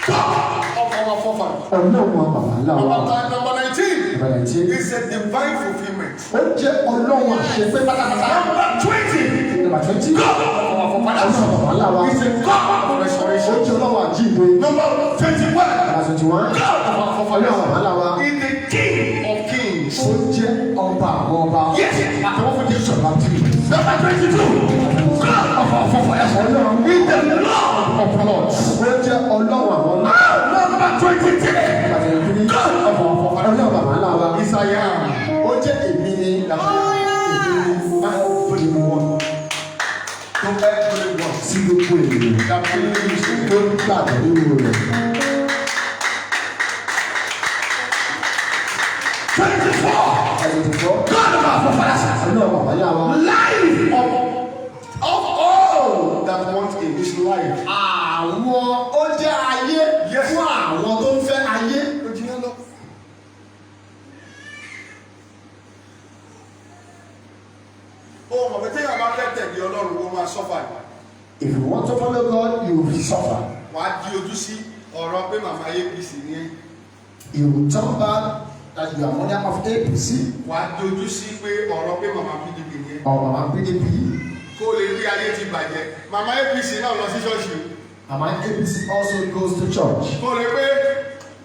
God of our forefathers. Ọlọ́run àwọn bàbá ńlá wa. Number 19 Ìbàdàn tí is a divine fulfillment. ó jẹ́ Ọlọ́run àṣepé pátápátá. Number 20, Number 20. God of our forefathers. Ọlọ́run bàbá ńlá wa. Is a God of Ó restoration. jẹ́ Ọlọ́run àjíǹde. Number 21, Number 21. God of our Ọlọ́run forefathers. bàbá ńlá wa. is the King of kings. Ó jẹ́ ọba àwọn ọba. Yes. Àtẹwọ́ fún Jésù. Number 3. Number 22, God of our forefathers. Ọlọ́run Is the Lord of lords. ó jẹ́ Ọlọ́run àwọn ọlọ́run. Number 23, Number 23. God of our forefathers. Ọlọ́run bàbá ńlá wa. Is I am. Ó jẹ́ èmi ni Everyone. To everyone sí gbogbo ènìyàn that believes in tó him. ń gbàgbọ́ nínú rẹ̀. 24, 24. God of our forefathers. Ọlọ́run bàbá ńlá wa. Life of Of all that want in this life. Àwọn ó jẹ́ ayé Yes. fún àwọn tó ń fẹ́ ayé. Ó jiná lọ. Ó mọ̀ pé téèyàn bá fẹ́ tẹ̀lé Ọlọ́run, ó máa suffer ni. If you want to follow God, you will suffer. Wàá di ojú sí ọ̀rọ̀ pé màmá APC ni ẹ́. You will turn back that you are mother of APC Wàá di ojú sí pé ọ̀rọ̀ pé màmá PDP ni ẹ́. or Mama PDP. Kó o lè rí ayé ti bàjẹ́. Màmá APC náà lọ sí ṣọ́ọ̀ṣì. Mama APC also goes to church. Kó o lè pé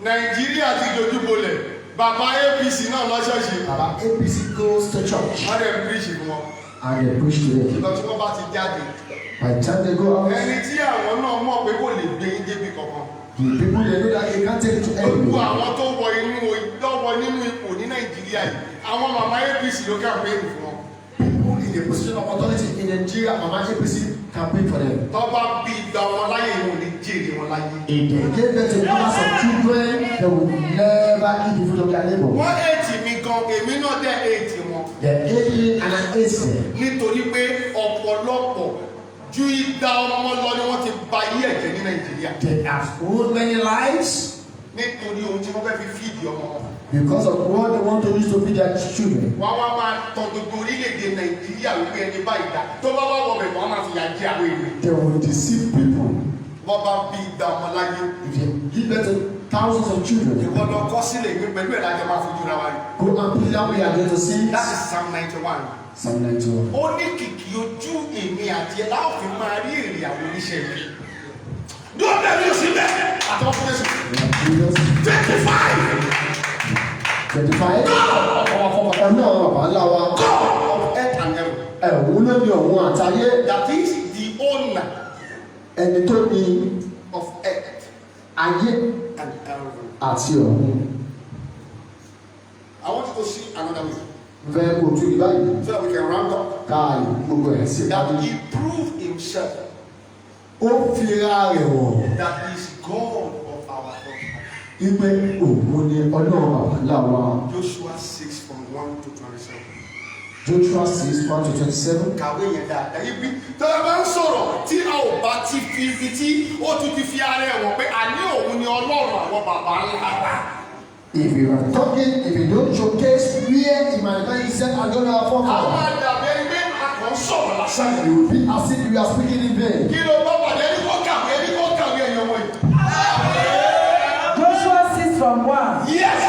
Nàìjíríà ti dojú bolẹ̀. Bàbá APC náà lọ ṣọ́ọ̀ṣì. Baba APC goes to church Wọ́n dẹ̀ ń preach fún wọn. and they preach to them. Ìgbà tí wọ́n bá ti jáde. By the time they go out, Ẹni tí àwọn náà mọ̀ pé kò lè gbé yín débi kankan. the people they know that they can't take it to Gbogbo anywhere. àwọn tó wọ inú lọ́wọ́ nínú ipò ní Nàìjíríà yìí, àwọn màmá APC ló campaign fún wọn. People in the position of authority in Nigeria, Mama APC campaign for them. Tọ́ bá bí igba wọn láyé, wọn ò ní jèrè wọn láyé. If they gave birth to numbers of children, they will never eat the fruit of their labor. Wọ́n hate mi gan, èmi náà dẹ̀ hate wọn. They hate me and I hate them. Nítorí pé ọ̀pọ̀lọpọ̀ ju igba ọmọ lọ ni wọ́n ti ba ayé ẹ̀jẹ̀ ní Nàìjíríà. They have ruined many lives Nítorí ohun tí wọ́n fẹ́ fi feed ọmọ wọn. because of what they want to use to feed their children. Wọ́n wá máa tan gbogbo orílẹ̀-èdè Nàìjíríà wípé ẹni báyìí dá. Tó bá wá wọbẹ̀, wọ́n á máa fìyà jẹ àwọn èèyàn. They will deceive people. Wọ́n bá bí igba ọmọ láyé. If they give birth to thousands of children, Ìwọ lọ kọ́ sílẹ̀ mi pẹ̀lú ẹ̀ lájọ máa fojú ra wa rí. go and put down we are going to see. That is Psalm 91. Psalm 91. Ó ní kìkì ojú èmi àti ẹ láòfin máa rí èrè àwọn oníṣẹ́ mi. Dúró bẹ́ẹ̀ mi ò sí bẹ́ẹ̀. Àtọwọ́ fún Jésù. Jesus 25, 25. God of our forefathers. Ọlọ́run bàbá ńlá wa. God Of earth and heaven. Ẹ̀wọ̀n ló ní ọ̀run àtayé. That is the owner Ẹni tó ní of earth ayé and heaven. àti ọ̀run. I want you to see another way Fẹ́ kó tún ní báyìí. so that we can round up. Káàyè gbogbo ẹ̀ sí That ìpàdé. he proved himself Ó fi ra rẹ̀ wọ̀n. that he is God of our forefathers. Wípé òun ni Ọlọ́run bàbá ńlá wa. Joshua 6 from 1 to 27. Joshua 6:1 to 27. Kàwé yẹn dáadáa. Ibi tí a bá ń sọ̀rọ̀ tí a ò bá ti fi ibi tí ó tún ti fi ara ẹ̀ wọ̀n pé àní òun ni Ọlọ́run àwọn bàbá ńlá wa. If you are talking, if you don't showcase where he manifests himself as God of our Àwọn forefathers, àdàbẹ̀ ẹni pé a kàn ń sọ̀rọ̀ lásán ni. it will be as if you are speaking in vain. Kí ló bá pàdé ẹni kó kàwé, ẹni kó kàwé, ẹ̀yàn wọ̀nyí? Joshua 6 from 1. Yes.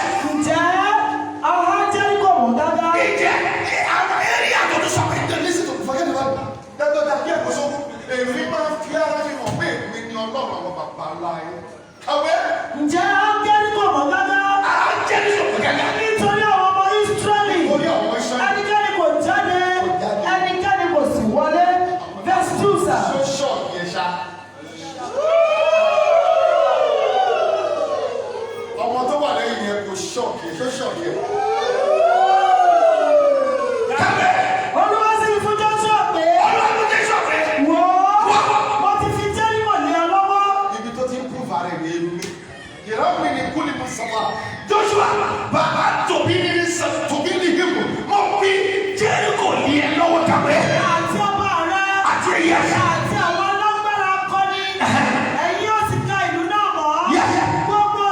Shock ẹ, ṣó shock ẹ. Kàwé. Olúwa sì wí fún Joshua pé, Ọlọ́run jẹ́ sọ̀rọ̀. "Wò ó, mo ti fi Jẹ́ríkò lé ọ lọ́wọ́." Ibi tó ti ń prove ara ẹ̀ ní èmi. Ìran mi ni kúlì mú sọ́mà. Joshua, bàbá tòbí ní sọ tòbí ní hímù. Mo fi Jẹ́ríkò lé ẹ lọ́wọ́. Kàwé. Àti ọba rẹ Àti ẹyẹ. àti àwọn alágbára akọni, ẹ̀yin yóò sì ka ìlú náà mọ́. Gbogbo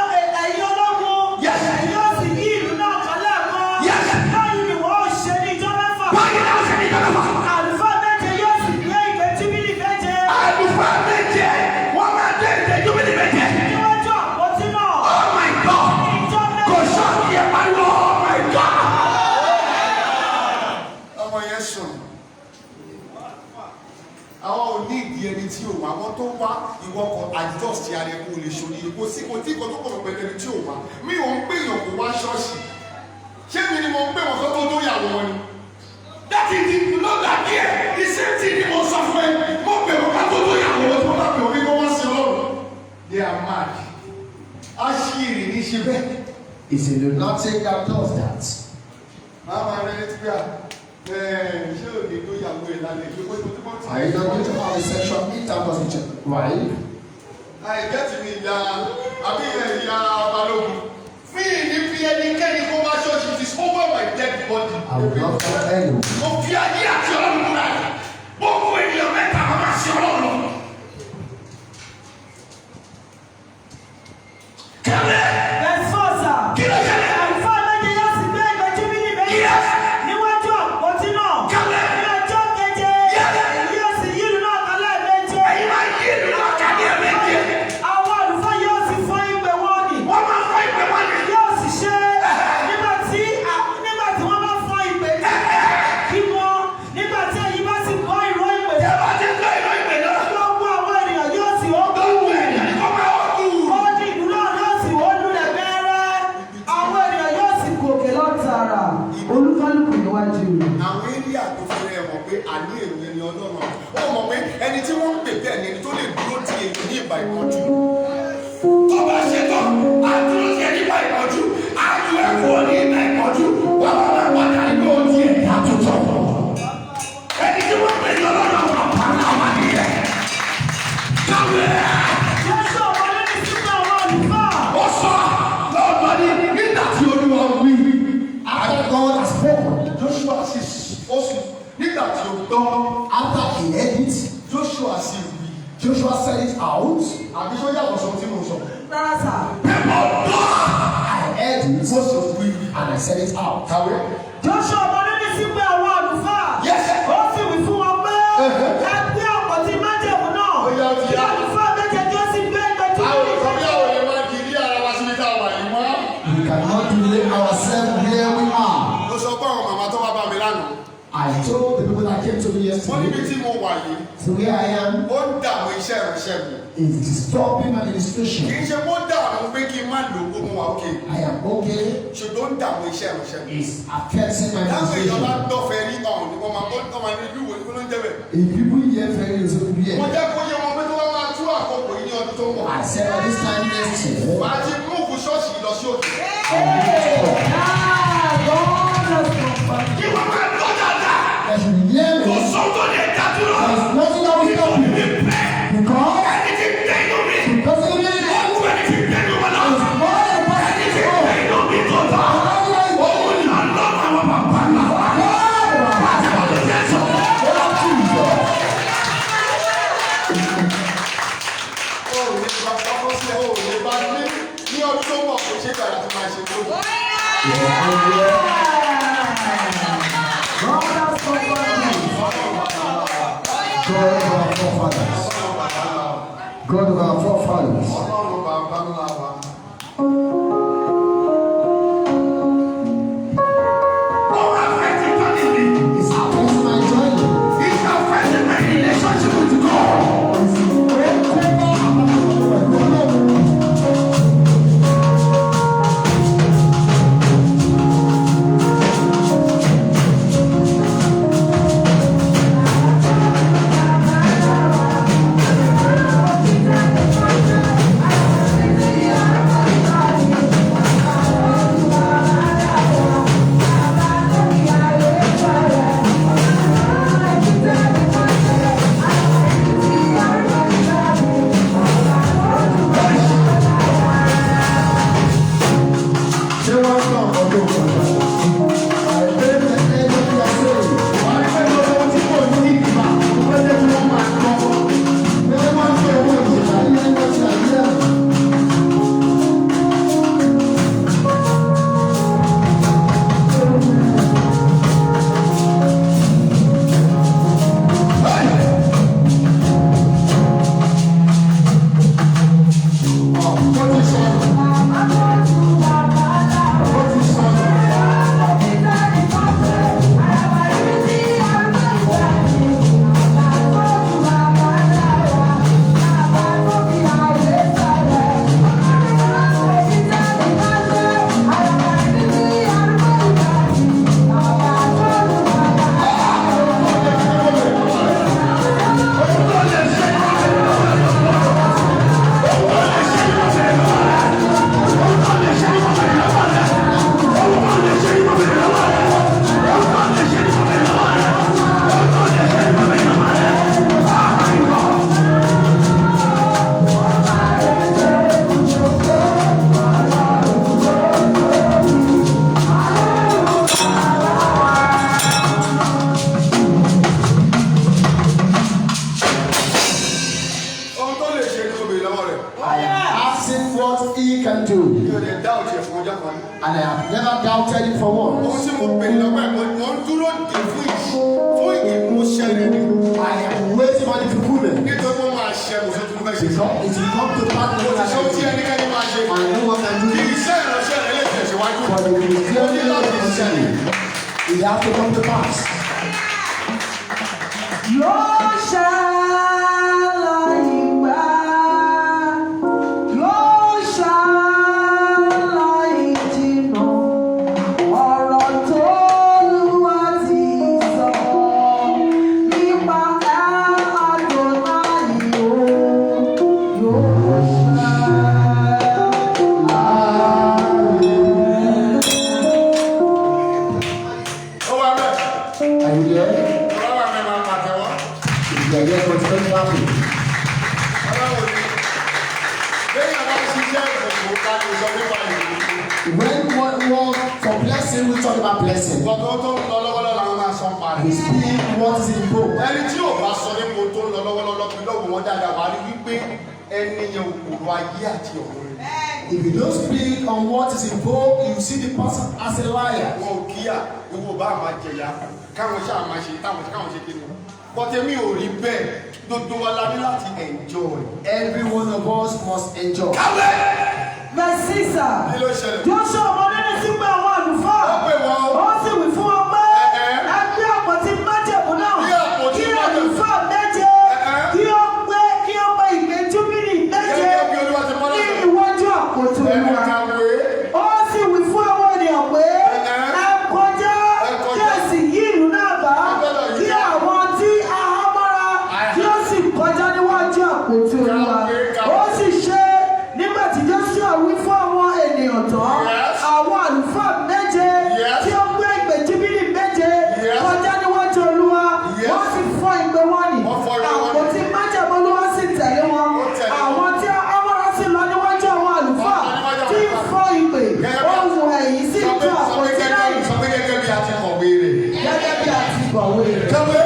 ẹ̀yin ológun, ẹ̀yin yóò sì yí ìlú náà ká lẹ́ẹ̀kan. Báyìí ni wọ́n ó ṣe ní ijọ́ 6. Báyìí náà ṣe ní ìjọba. Àlùfáà méje yóò sì gbé ìgbé júbílì méje Àlùfáà méje, wọ́n máa dé ìdè júbílì méje. níwájú àpótí náà. Oh my God! Ní ijọ́ Kò 6. sọ́ọ̀kì ẹ̀ pariwo, oh my God! Ọmọ yẹn sùn. Àwọn ò ní ìdí ẹni tí ò wá, àwọn tó wá, ìwọ kan adjust ara ẹ kó o lè ṣòrí kò sí kò tí kò tó kọ̀ pẹ̀lú ẹni tí ò wá. Mi ò ń pè yàn kó wá ṣọ́ọ̀ṣì. Ṣé mi ni mo ń pè wọ́n kó tó dórí àwọn wọn ni? That is the lọ́gà díẹ̀, the same thing ni mo sọ fún ẹ. Mo pè wọ́n ká tó tó yàwó Àwọn wọn. tí wọ́n bá pè wọ́n kí wọ́n wá sí Ọlọ́run. They are mad. Aṣíìrì ní ṣe bẹ́ẹ̀. It's a lunatic that does that. Máa máa rẹ létí pé à ṣé ò ní tó yàwó ẹ̀ lálẹ́ ìgbé pé tó ti. Are you not going to have a sexual intercourse with your wife? Àìjẹ́ ti mi ìyá àbí ìyá Balógun. Mi ní fi ẹnikẹ́ni kó wá ṣọ́ọ̀ṣì, it is over my dead body. I will not tell anyone. Mo fi ayé àti Ọlọ́run múra rẹ̀. Gbogbo ènìyàn mẹ́ta máa ma ṣe Ọlọ́run lọ. Kẹ́lẹ́. Verse 4, sir. Kí ló ṣẹlẹ̀? Àlùfáà méje yóò sì gbé ìgbé júbílì méje níwájú àpótí náà. Kẹ́lẹ́. Ní ọjọ́ keje, ẹ̀yin yóò sì yí ìlú náà ká lẹ́ẹ̀méje. Ẹ̀yin máa yí ìlú náà ká ní ẹ̀mẹ́jẹ. Àwọn àlùfáà yóò sì fọ́n ìpè wọn nì. Wọ́n máa fọ́ ìpè wọn ni. Yóò sì ṣe nígbà tí wọ́n bá fọ́n ìpè kí wọ́n, nígbà tí ẹ̀yin bá sì gbọ́ ìró ìpè, Ẹ bá ti gbọ́ ìró ìpè náà. gbogbo àwọn ènìyàn yóò sì hó kú. Gbogbo ènìyàn ni kò máa hó kú. Odi ìlú náà yóò sì wó lulẹ̀ bẹ́ẹ́rẹ́. Àwọn ènìyàn yóò sì gòkè lọ tààrà, olúkálùkù níwájú rẹ̀. Àwọn area tó fi rẹ̀ mọ̀ pé àní èmi ni Ọlọ́run. Ó mọ̀ pé ẹni tí wọ́n ń pè bẹ́ẹ̀ ni ẹni tó lè dúró ti èyí ní ìgbà ìpọ́njú. Tó bá ṣe tán, á dúró sí ẹ nípa ìpọ́njú, á ju ẹ kúrò ní ìgbà ìpọ́njú, wà á máa padà nínú ohun ẹ̀dá tuntun. Ẹni tí wọ́n pè ní Ọlọ́run àwọn bàbá ńlá wa nìyẹn. Kàwé. Jésù ọmọ lẹ́ni sípò àwọn àlùfáà. Ó sọ lọ́dọ̀ ní nígbà tí Olúwa wí. After God has spoken, Joshua sì ó sì nígbà tí ó gbọ́, after he heard it, Joshua sì wí. Joshua said it out. Àbí sójà kò sọ ohun tí mo sọ. Rárá sà. Pé mo gbọ́. I heard it Mo sì wí. and I said it out. Kàwé. Joshua ọmọ lẹ́ni sípò àwọn àlùfáà. Yes. Ó sì wí fún wọn pé, "Ẹ gbé àpótí májẹ̀mú náà." Ó yá, ó ti Kí yá. àlùfáà méje kí ó sì gbé ìgbé A ò júbílì sọ bí méje. àwọn èèyàn máa di ilé ara wa síbi tá a wà yìí mọ́. We cannot delay ourselves where we are. Mo sọ fún àwọn màmá tó wá bá mi lánàá. I told the people that came to me Wọ́n níbi yesterday, tí mo wà yìí, so where I am ó ń dààmú iṣẹ́ ìránṣẹ́ mi. is disturbing my Kì ministration. í ṣe kó dààmú pé kí n má lò ó, mo wà òkè. I am okay. Ṣùgbọ́n ó ń dààmú iṣẹ́ ìránṣẹ́ mi. It's affecting my Táwọn èèyàn bá ministration. gbọ́fẹ́ rí ọ̀hún ni wọ́n máa ń máa ní ìlú wo ni ló ń jẹ́ bẹ̀. If people hear very little, Mo hear. jẹ́ kó yé wọn pé tó bá máa tú àkókò yìí ní ọdún tó ń bọ̀. I said at this time next year, Màá ti múùfù ṣọ́ọ̀ṣì lọ sí òkè. Ah, God has confirmed. Kí wọ́n máa gbọ́ dáadáa. That should hear Kò me. sóhun tó lè dá dúró. There is nothing that will stop Nítorí you. wípé Because ẹni tí ń gbé inú mi, the person in ó ju ẹni tí ń gbé inú wọn lọ. is more than the person Ẹni in tí ń gbé inú mi tó tọ́. Òun ni Ọlọ́run àwọn bàbá ńlá wa. Pàtàkì ló jẹ́ sọ. Ó ò lè gba ọkọ sílẹ̀, ó ò lè bá ní ní ọdún tó ń bọ̀ kò ṣe é gbàdá tó máa ṣe tó. God has confirmed. God of our forefathers. God of our forefathers. Ọlọ́run bàbá ńlá wa. Ó affect ìtọ́ni mi. It's affecting my journey. It affected my relationship with God. It's Thank And I have never doubted it for Ohun once. tí mo bèrè lọ́wọ́ ẹ̀, mo ń dúró dè fún ìmúṣẹ rẹ̀ ni. I am waiting for the fulfillment. Nítorí wọ́n máa ṣẹ kò sóhun tí mo fẹ́ ṣe. Because it will come to pass. Kò sì sóhun tí ẹnikẹ́ni máa ṣe. And no one can do Kí it. iṣẹ́ ìránṣẹ́ rẹ̀ lè tẹ̀síwájú. For the ministerial to continue, it has to come to pass. Yóò ṣẹ láìpẹ́, yóò ṣẹ láì jìnnà, ọ̀rọ̀ t'Olúwa ti sọ nípa Adonai o, yóò ṣẹ. Ó wà bẹ́ẹ̀. Are you there? Ọ̀rọ̀ wà mẹ́ máa pàtẹ́wọ́. If you are there, continue clapping. Ọlọ́run ni. Lẹ́yìn àbá ṣiṣẹ́ ìbùkún ká lè sọ nípa ìbùkún. When one work for blessing, we talk about blessing. Nǹkan tó ń lọ lọ́wọ́lọ́wọ́ làwọn máa sọ pa We rẹ̀. speak what is in vogue. Ẹni tí ò bá sọ nípa ohun tó ń lọ lọ́wọ́lọ́wọ́ pé lọ́wọ́ wọn dáadáa, wàá rí wípé ẹni yẹn òkòrò ayé àti ọ̀run rẹ̀. If you don't speak on what is in vogue, you see the person as a liar. Wọn ò kíyà, owó bá máa jẹyà, káwọn ṣáà máa ṣe táwọn káwọn ṣe kíni. But èmi ò rí bẹ́ẹ̀, gbogbo wa la ní láti enjoy. Every one of us must enjoy. Kàwé. Verse 6. Kí ló ṣẹlẹ̀? Joshua ọmọ Núnì sì pe àwọn àlùfáà. Ó pè wọ́n o. Ó sì wí fún wọn pé, Ẹ̀ẹ́. "Ẹ gbé àpótí májẹ̀mú náà Gbé àpótí kí májẹ̀mú. àlùfáà méje Ẹ̀ẹ́. kí ó gbé ìpè júbílì méje Gẹ́gẹ́ bí Olúwa ti pa ní láṣẹ. iwájú àpótí Ẹ̀ẹ́ Olúwa." kàwé. Ó sì wí fún àwọn ènìyàn pé, Ẹ̀ẹ́. "Ẹ kọjá, Ẹ kọjá. kí ẹ sì yí ìlú náà bá, Ẹ gbọ́dọ̀ yí kí ká. àwọn tí a há mọ́ra kí ó sì kọjá níwájú àpótí Olúwa." Kàwé, kàwé. Ó sì ṣe nígbà tí Joshua wí fún àwọn ènìyàn tán, àwọn àlùfáà méje tí ó gbé ìpè júbílì méje kọjá níwájú Olúwa, wọ́n sì fọ́ ìpè wọn nì. Wọ́n fọ́ ìpè wọn nì. Àpótí májẹ̀mú Olúwa sì tẹ̀lé wọn. Ó tẹ̀lé wọn. Àwọn tí amọ́ra sì lọ níwájú àwọn àlùfáà Wọ́n lọ níwájú tí ń àwọn fọ́ ìpè, Gẹ́gẹ́ bí- ohùn ẹ̀yìn sì Sọ tú pé sọ pé àpótí náà gẹ́gẹ́ sọ pé gẹ́gẹ́ bí a ti kọ̀wé rẹ̀. gẹ́gẹ́ bí a ti kọ̀wé rẹ̀. Kàwé.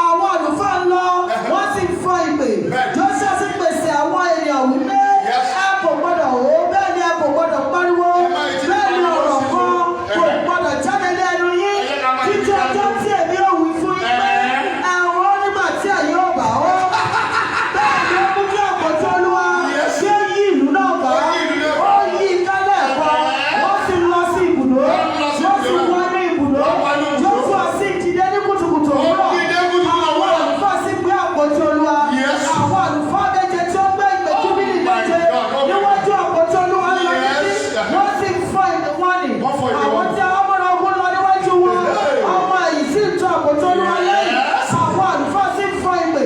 Àwọn àlùfáà ń lọ, wọ́n sì ń fọ́ ìpè. Bẹ́ẹ̀ni. Joshua sì pèsè àwọn ènìyàn wípé, "Ẹ kò gbọdọ̀ hó, bẹ́ẹ̀ ni ẹ kò gbọdọ̀ pariwo, Ẹ má retí bẹ́ẹ̀ ni pariwo ọ̀rọ̀ sí kan i. kò gbọdọ̀ jáde ní ẹnu yín Ẹ jẹ́ ká máa títí retí ọjọ́ tí èmi ò wí fún yín pé Ẹ̀hẹ́. ẹ hó nígbà tí ẹ̀yin ò bá hó." Bẹ́ẹ̀ ni ó mú kí àpótí Olúwa Yes. kí ó yí ìlú náà ká. Ó yí ìlú náà ká. Ó yí i ká lẹ́ẹ̀kan. Wọ́n sì lọ sí ibùdó. Wọ́n lọ sí Wọ́n sì ibùdó. wọ inú ibùdó. Wọ́n wọ inú ibùdó. Joshua sì dìde ní kùtùkùtù Ó òwúrọ̀. dìde kùtùkùtù Àwọn òwúrọ̀. àlùfáà sì gbé àpótí Olúwa. Àwọn àlùfáà méje tí ó gbé ìpè júbílì Oh my méje God. Oh my níwájú àpótí Olúwa lọ títí. Wọ́n sì fọ́ ìpè wọn nì. Wọ́n fọ́ ìpè Àwọn wọn. tí amúra ogun lọ níwájú wọn. Hey. Ọmọ ẹ̀yìn sì ń tọ àpótí Olúwa lẹ́yìn. Àwọn àlùfáà sì ń fọ́ ìpè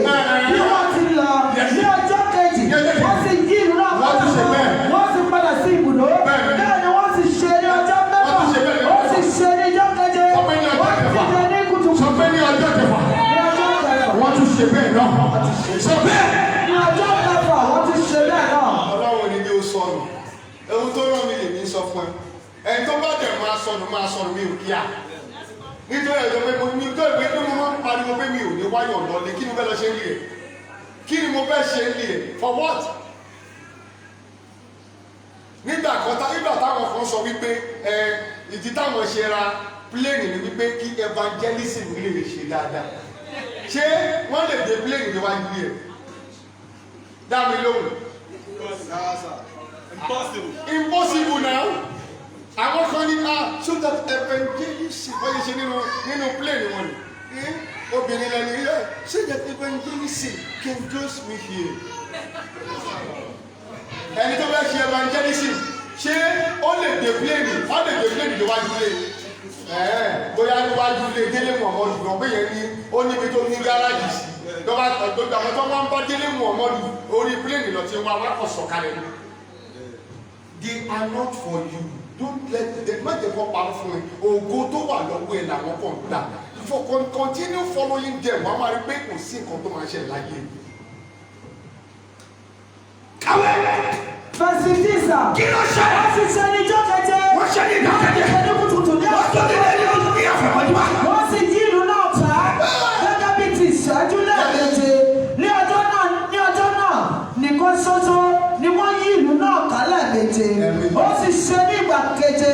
bí wọ́n ti lọ. Ní ọjọ́ kejì, Ní ọjọ́ kejì. wọ́n sì yí ìlú náà Wọ́n tún ṣe padà. bẹ́ẹ̀. Wọ́n sì padà sí ibùdó. Bẹ́ẹ̀ ni. Bẹ́ẹ̀ ni wọ́n sì ṣe ní ọjọ́ Wọ́n mẹ́fà. tún ṣe bẹ́ẹ̀ ní Ó ọjọ́ sì ṣe ní ọjọ́ keje. Sọ pé ní ọjọ́ Wọ́n kẹfà. dìde ní kùtùkùtù. Sọ pé ní ọjọ́ kẹfà. Ní ọjọ́ kẹfà. Wọ́n tún ṣe bẹ́ẹ̀ náà. Sọ bẹ́ẹ̀. Ní ọjọ́ kẹfà, wọ́n tún ṣe bẹ́ẹ̀ náà. Ọlọ́run ni yóò sọnù. Ohun tó rán mi lèmi sọ fún ẹ. Ẹni tó bá dẹ̀ máa sọnù máa sọnù, mi ò kíá. Nítorí ẹ̀jọ̀ pé mo ní nítorí pé mo máa ń pariwo pé mi ò ní wáyọ̀ lọlé. Kí ni mo fẹ́ lọ ṣe ń lé ẹ̀? Kí ni mo fẹ́ ṣe ń lé ẹ̀? For what? Nígbà kan tá nígbà táwọn kan sọ wípé ẹ ìdí táwọn ṣe ra plane ni wípé kí evangelism lè ṣe dáadáa. Ṣé wọ́n lè dé plane níwájú ẹ̀? Dá mi lóhùn. Impossible. Impossible now. Àwọn kan ní, ah, so that evangelism, wọ́n yẹ ṣe nínú plane wọn ni. Obìnrin lẹni yẹ, so that evangelism can just be here. Ẹni tó fẹ́ ṣe evangelism, ṣé ó lè dé plane? Ó lè dé plane níwájú lé ẹ̀ẹ́ bóyá níwájú lé Délé Muhammadu lọ pé yẹn ní ó níbi tó ní gáràjì sí tó bá gbogbo àwọn tó máa ń bá Délé Muhammadu orí plane lọ tí wọ́n wá kọ̀ sọ̀kalẹ̀ ni. They are not for you. Don't let them. Má jẹ́ kó parọ́ fún ẹ. Ògo tó wà lọ́wọ́ ẹ làwọn kan gbà. For continue following them, wọ́n máa rí pé kò sí nǹkan tó máa ṣẹlẹ̀ láyé. Kàwé. Verse 15, sir. Kí ló ṣẹlẹ̀? Wọ́n sì ṣe ní ijọ́ keje. Wọ́n ṣe ní ìjọ keje. Wọ́n ní kùtùkùtù ní Wọ́n tún dìde ní àfẹ̀mọ́júmọ́. Wọ́n sì yí ìlú náà ká gẹ́gẹ́ bí ti ìṣáájú lẹ́ẹ̀keje. Ní ọjọ́ náà nìkan ṣoṣo ni wọ́n yí ìlú náà ká lẹ́ẹ̀keje. Ó sì ṣe ní ìgbà keje.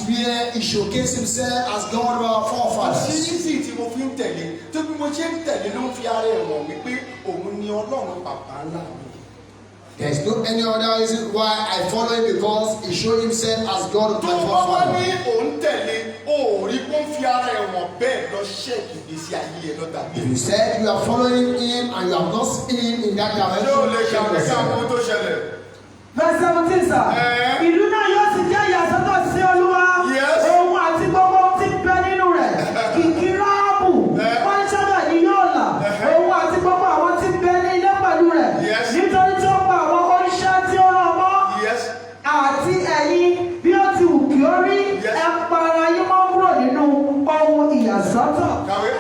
where he showcased himself as God of our forefathers. Sírísì tí mo fi ń tẹ̀lé, tó bí mo ṣe ń tẹ̀lé ló ń fi ara ẹ̀ wọ̀n wípé òun ni Ọlọ́run bàbá ńlá mi. There is no any other reason why I follow him, because he showed himself as God of Tó my o bá wá ní forefathers. òun tẹ̀lé, o ò rí kó ń fi ara ẹ̀ wọ̀n bẹ́ẹ̀, lọ check ìgbésí ayé ẹ̀ lọ́tà bí. If you said you are following him and you have not seen him in that direction, Ṣé o lè check ṣàmì yourself. sáwọn ohun tó ṣẹlẹ̀? Verse 17, sir. Ìlú náà yóò sì jẹ́ ìyàsọ́tọ̀ sí Olúwa. Òun àti gbogbo ohun tí ń bẹ nínú rẹ̀. Kìkì Ráhábù pánṣágà ni yóò là. Òun àti gbogbo àwọn tí ń bẹ ní ilé pẹ̀lú rẹ̀. Nítorí tí ó pa àwọn oníṣẹ́ tí ó rán mọ́. Àti ẹ̀yin, bí ó ti wù kí ó rí, ẹ pa ara yín mọ́ kúrò nínú ohun ìyàsọ́tọ̀. Kàwé.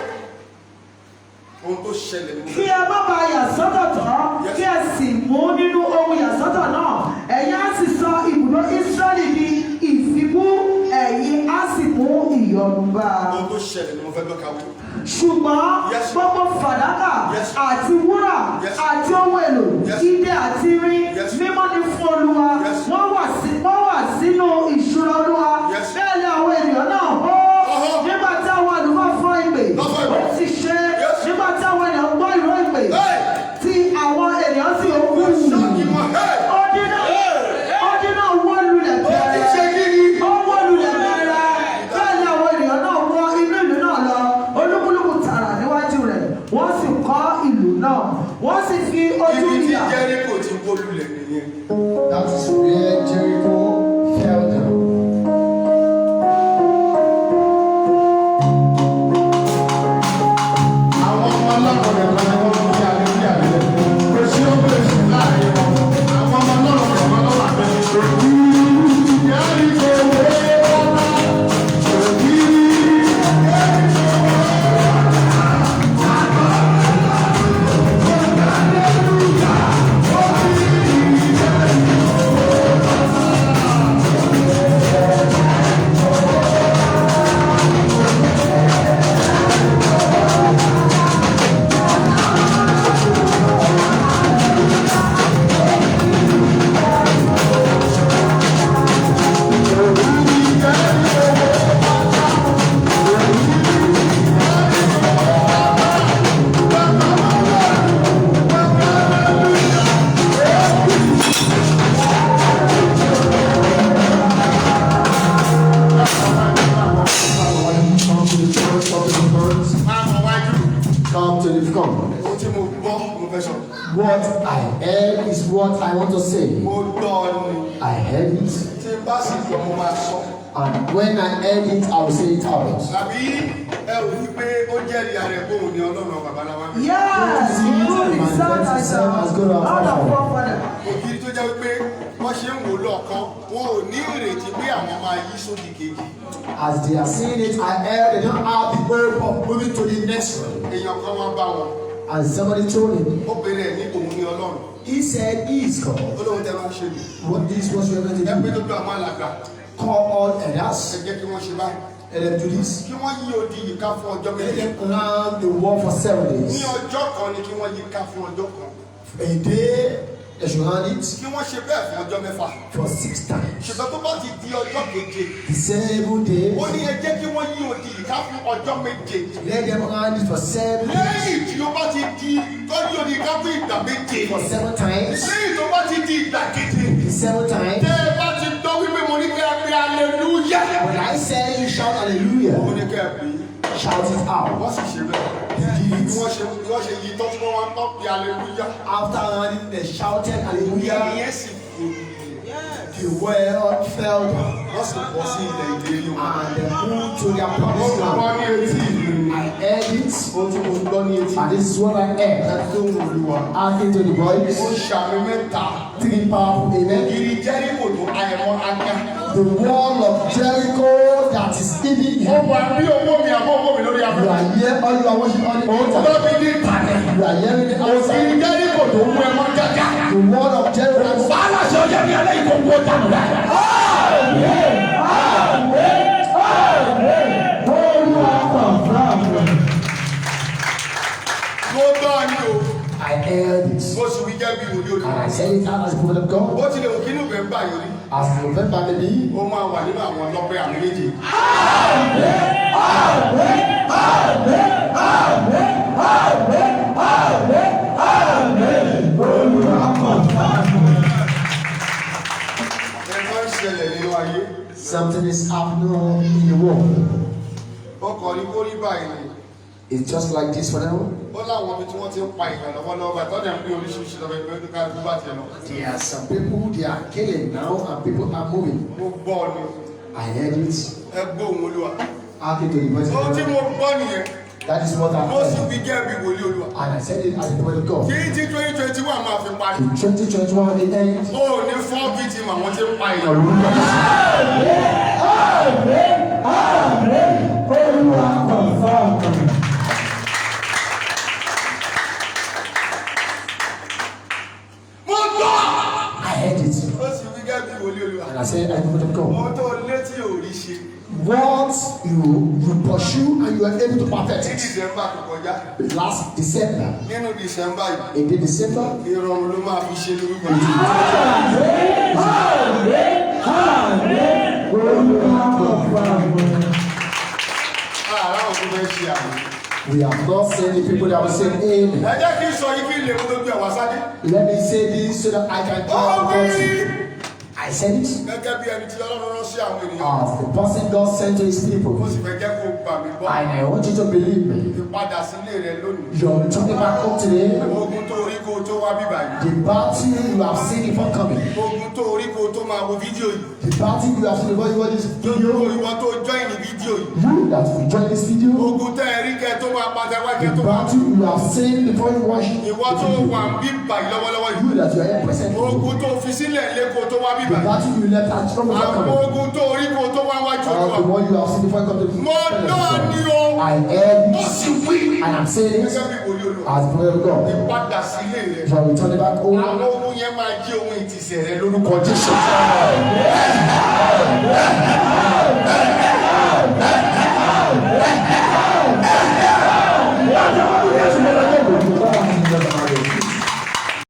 Ohun tó ṣẹlẹ̀ ní. Kí ẹ má bàa yàsọ́tọ̀ tán, kí ẹ sì mú nínú ohun ìyàsọ́tọ̀ náà. Ẹ̀yin á sì sọ ibùdó Ísírẹ́lì di ìfibú, ẹ̀yin á sì mú ìyọnu bá a. Ohun tó ṣẹlẹ̀ ni mo fẹ́ gbọ́, kàwé. Ṣùgbọ́n gbogbo fàdákà àti wúrà àti ohun èlò idẹ àti irin, mímọ́ ni fún Olúwa. Wọ́n wà sínú ìṣúra Olúwa. Bẹ́ẹ̀ ni àwọn ènìyàn náà hó nígbà tí àwọn àlùfáà fọ́ ìpè. Lọ́fọ̀ ìpè. Ó sì ṣe, nígbà tí àwọn ènìyàn gbọ́ ìró ìpè, tí àwọn ènìyàn sì ń kú, Ṣọ́ọ̀kì wọn. Odi náà wó lulẹ̀ Ó ti bẹ̀rẹ̀. ṣe kí ni? Ó wó lulẹ̀ bẹ̀rẹ̀. Bẹ́ẹ̀ ni àwọn ènìyàn náà wọ inú ìlú náà lọ, olúkúlùkù tààrà níwájú rẹ̀. Wọ́n sì kọ́ ìlú náà, wọ́n sì fi ojú Ibi tí ìyà. Jẹ́ríkò ti wó lulẹ̀ nìyẹn. That is where Jericho fell down. Àwọn ọmọ Ọlọ́run nìkan ni wọ́n fi hallelujah lẹ̀. Kò sí ogun èṣù láàrin wọn. Àwọn ọmọ Ọlọ́run nìkan ló wà bẹ́ẹ̀. Ògiri Jẹ́ríkò wó wọ́lá. Ògiri Jẹ́ríkò wó wọ́lá. Hallelujah. Ògiri Jẹ́ríkò wó wọ́lá. Come to the front, come to the front. Máa bọ̀ wájú. Come to the front. Ohun tí mo gbọ́ mo fẹ́ sọ. What I heard is what I want to say. Mo gbọ́ ni. I heard it, Tí n bá sì gbọ́, mo máa sọ. and when I heard it, I will say it out. Tàbí ẹ ò rí pé ó jẹ́rìí ara ẹ̀ bóun ni Ọlọ́run babaláwa mi? Yes, who himself as God of forefather. Ògiri tó jẹ́ pé wọ́n ṣe ń wò lọ́ọ̀kan, wọn ò ní ìrètí pé àwọn máa yí sódì kejì. As they are seeing it, I heard they don't have the hope of moving to the next one. Èèyàn kan wá bá wọn. And somebody told him, Ó pèrè ẹ̀ ní òun ní Ọlọ́run. He said he is God. Ó lóun tẹ́ máa ṣe nù. What this was you are going to Ẹ pé do? lójú àwọn alàgbà. Call all Ẹ elders. jẹ́ kí wọ́n ṣe báyìí. Let them do this. Kí wọ́n yí odi yìí ká fún ọjọ́ Let 7. them round the wall for 7 Ní days. ọjọ́ kan ni kí wọ́n yí ká fún ọjọ́ kan. A day, they should round it Kí wọ́n ṣe bẹ́ẹ̀ fún ọjọ́ 6. for six times. Ṣùgbọ́n tó bá ti di ọjọ́ keje, The 7 days, ó ní ẹ jẹ́ kí wọ́n yí odi yìí ká fún ọjọ́ 7. let them round it for 7 days. Lẹ́yìn tí ó bá ti di tó yí odi ká fún ìgbà 7. For seven times. Lẹ́yìn tó bá ti di ìgbà keje, The seven times. tẹ́ ẹ bá ti gbọ́ wípé mo ní kí ẹ pé hallelujah. When I say you shout hallelujah, Ó ní kí ẹ pè é. shout it out. Wọ́n sì ṣe bẹ́ẹ̀. They did Bí it. wọ́n ṣe yí tọ́ tí wọ́n wá ń tọ́ pé hallelujah. After rounding, they shouted hallelujah. Ìyẹn sì fò. The well fell down Wọ́n sì bọ́ sí ilẹ̀ ìlérí wọn. and they moved to their Mo promised gbọ́ land. ní etí mi. I heard it, Ohun tí mo gbọ́ ní etí and this is what I heard. Ẹ tó ń Olúwa. Adding to the Ó voice, ṣàmì mẹ́ta. three powerful amen. Ògiri Jẹ́ríkò tó àìmọ́ aga. The wall of Jericho that is even Ó here. wà bí owó mi àbọ̀ owó mi lórí You afẹ́fẹ́. are here, all you are watching on the Òun tó internet. bá mi ní ìtàlẹ̀. You are hearing the Ògiri outside. Jẹ́ríkò tó mú ẹ mọ́ gágá. The wall of Jericho that is Wàhálà ṣe ọjọ́ ní alẹ́ yìí kò wó dànù rẹ̀. Olúwa confirm. Mo gbọ́ ni o. I heard it. Mo sì wí jẹ́ bí wòlíì And Olúwa. I said it out as the prophet of God. Bó tilẹ̀ wù kí inú bẹ̀ ń bà yín rí. As November may be, ó máa wà nínú àwọn ọlọ́pẹ́ àmì méje. Ẹ̀kọ́ ń ṣẹlẹ̀ nínú ayé. Something is happening in the world. Ó kọ̀ ní kó rí báyìí ni. It's just like this for now. Ó láwọn ibi tí wọ́n ti ń pa èèyàn lọ́wọ́lọ́wọ́ báyìí tọ́jà ń pín oríṣiríṣi lọ́wọ́ ẹgbẹ́ tó kálukú bá tiẹ̀ lọ. There are some people, they are killing now and people are moving. Mo gbọ́ ni. I heard it. Ẹ gbóhùn Olúwa. Hearken to the voice of Ohun tí the mo Lord. gbọ́ nìyẹn. That is what I Mo sì heard. wí gẹ́gẹ́ bí wòlíì Olúwa. And I said it as the word of God. Tí tí 2021 máa fi parí. In 2021, the end. Ó ní four victim àwọn tí ń pa èèyàn. Olúwa confirm. Mo gbọ́. I heard it. Ó sì wí gẹ́gẹ́ bí wòlíì Olúwa. And I said, as the word of God. Ohun tó létí ò rí ṣe. What you pursue and you are able to perfect Ní it. December tó kọjá. Last December, Nínú December yìí. in the December, Ìrọ̀rùn ló máa fi ṣe lórúkọ Jésù. Olúwa confirm. Àrà òkú fẹ́ ṣe àmì. We have not seen the people that will say amen. Ẹ jẹ́ kí n sọ yìí kí n lè mú gbogbo ẹ̀ wá sáde. Let me say this so that I can Ó draw wí the. I said it gẹ́gẹ́ bí ẹni tí Ọlọ́run rán sí àwọn ènìyàn. as the person God sent to his people. Mo sì fẹ́ jẹ́ kó gbà mí gbọ́. And I want you to believe me. Ìpadà sílé rẹ lónìí. You're returning back home today. Ogun tó rí kó tó wá bíbà yìí. The battle you have seen before coming. Ogun tó rí kó tó máa wo fídíò yìí. The battle you have seen before you watch this Gbogbo video. ìwọ tó join fídíò yìí. You that will join this video. Ogun tẹ́ ẹ rí kẹ́ tó máa padà wá kẹ́ The tó máa. battle you have seen before you watch Ìwọ the tó video. wà ń bíbà yìí lọ́wọ́lọ́wọ́ yìí. You that you are here present. Ogun tó fi sílẹ̀ lé kó tó wá The bíbà yìí. battle you left at home before Àwọn coming. ogun tó rí kó tó wá wájú Or Olúwa. the one you have seen before you come to the Mo náà ni o. I heard Mo it sì wí. and I'm saying it Gẹ́gẹ́ bí wòlíì Olúwa. as the prophet of God. Ìpadà sílé rẹ. You are returning back home. Àwọn ogun yẹn máa jí ohun ìtìsẹ̀ rẹ lórúkọ Jésù.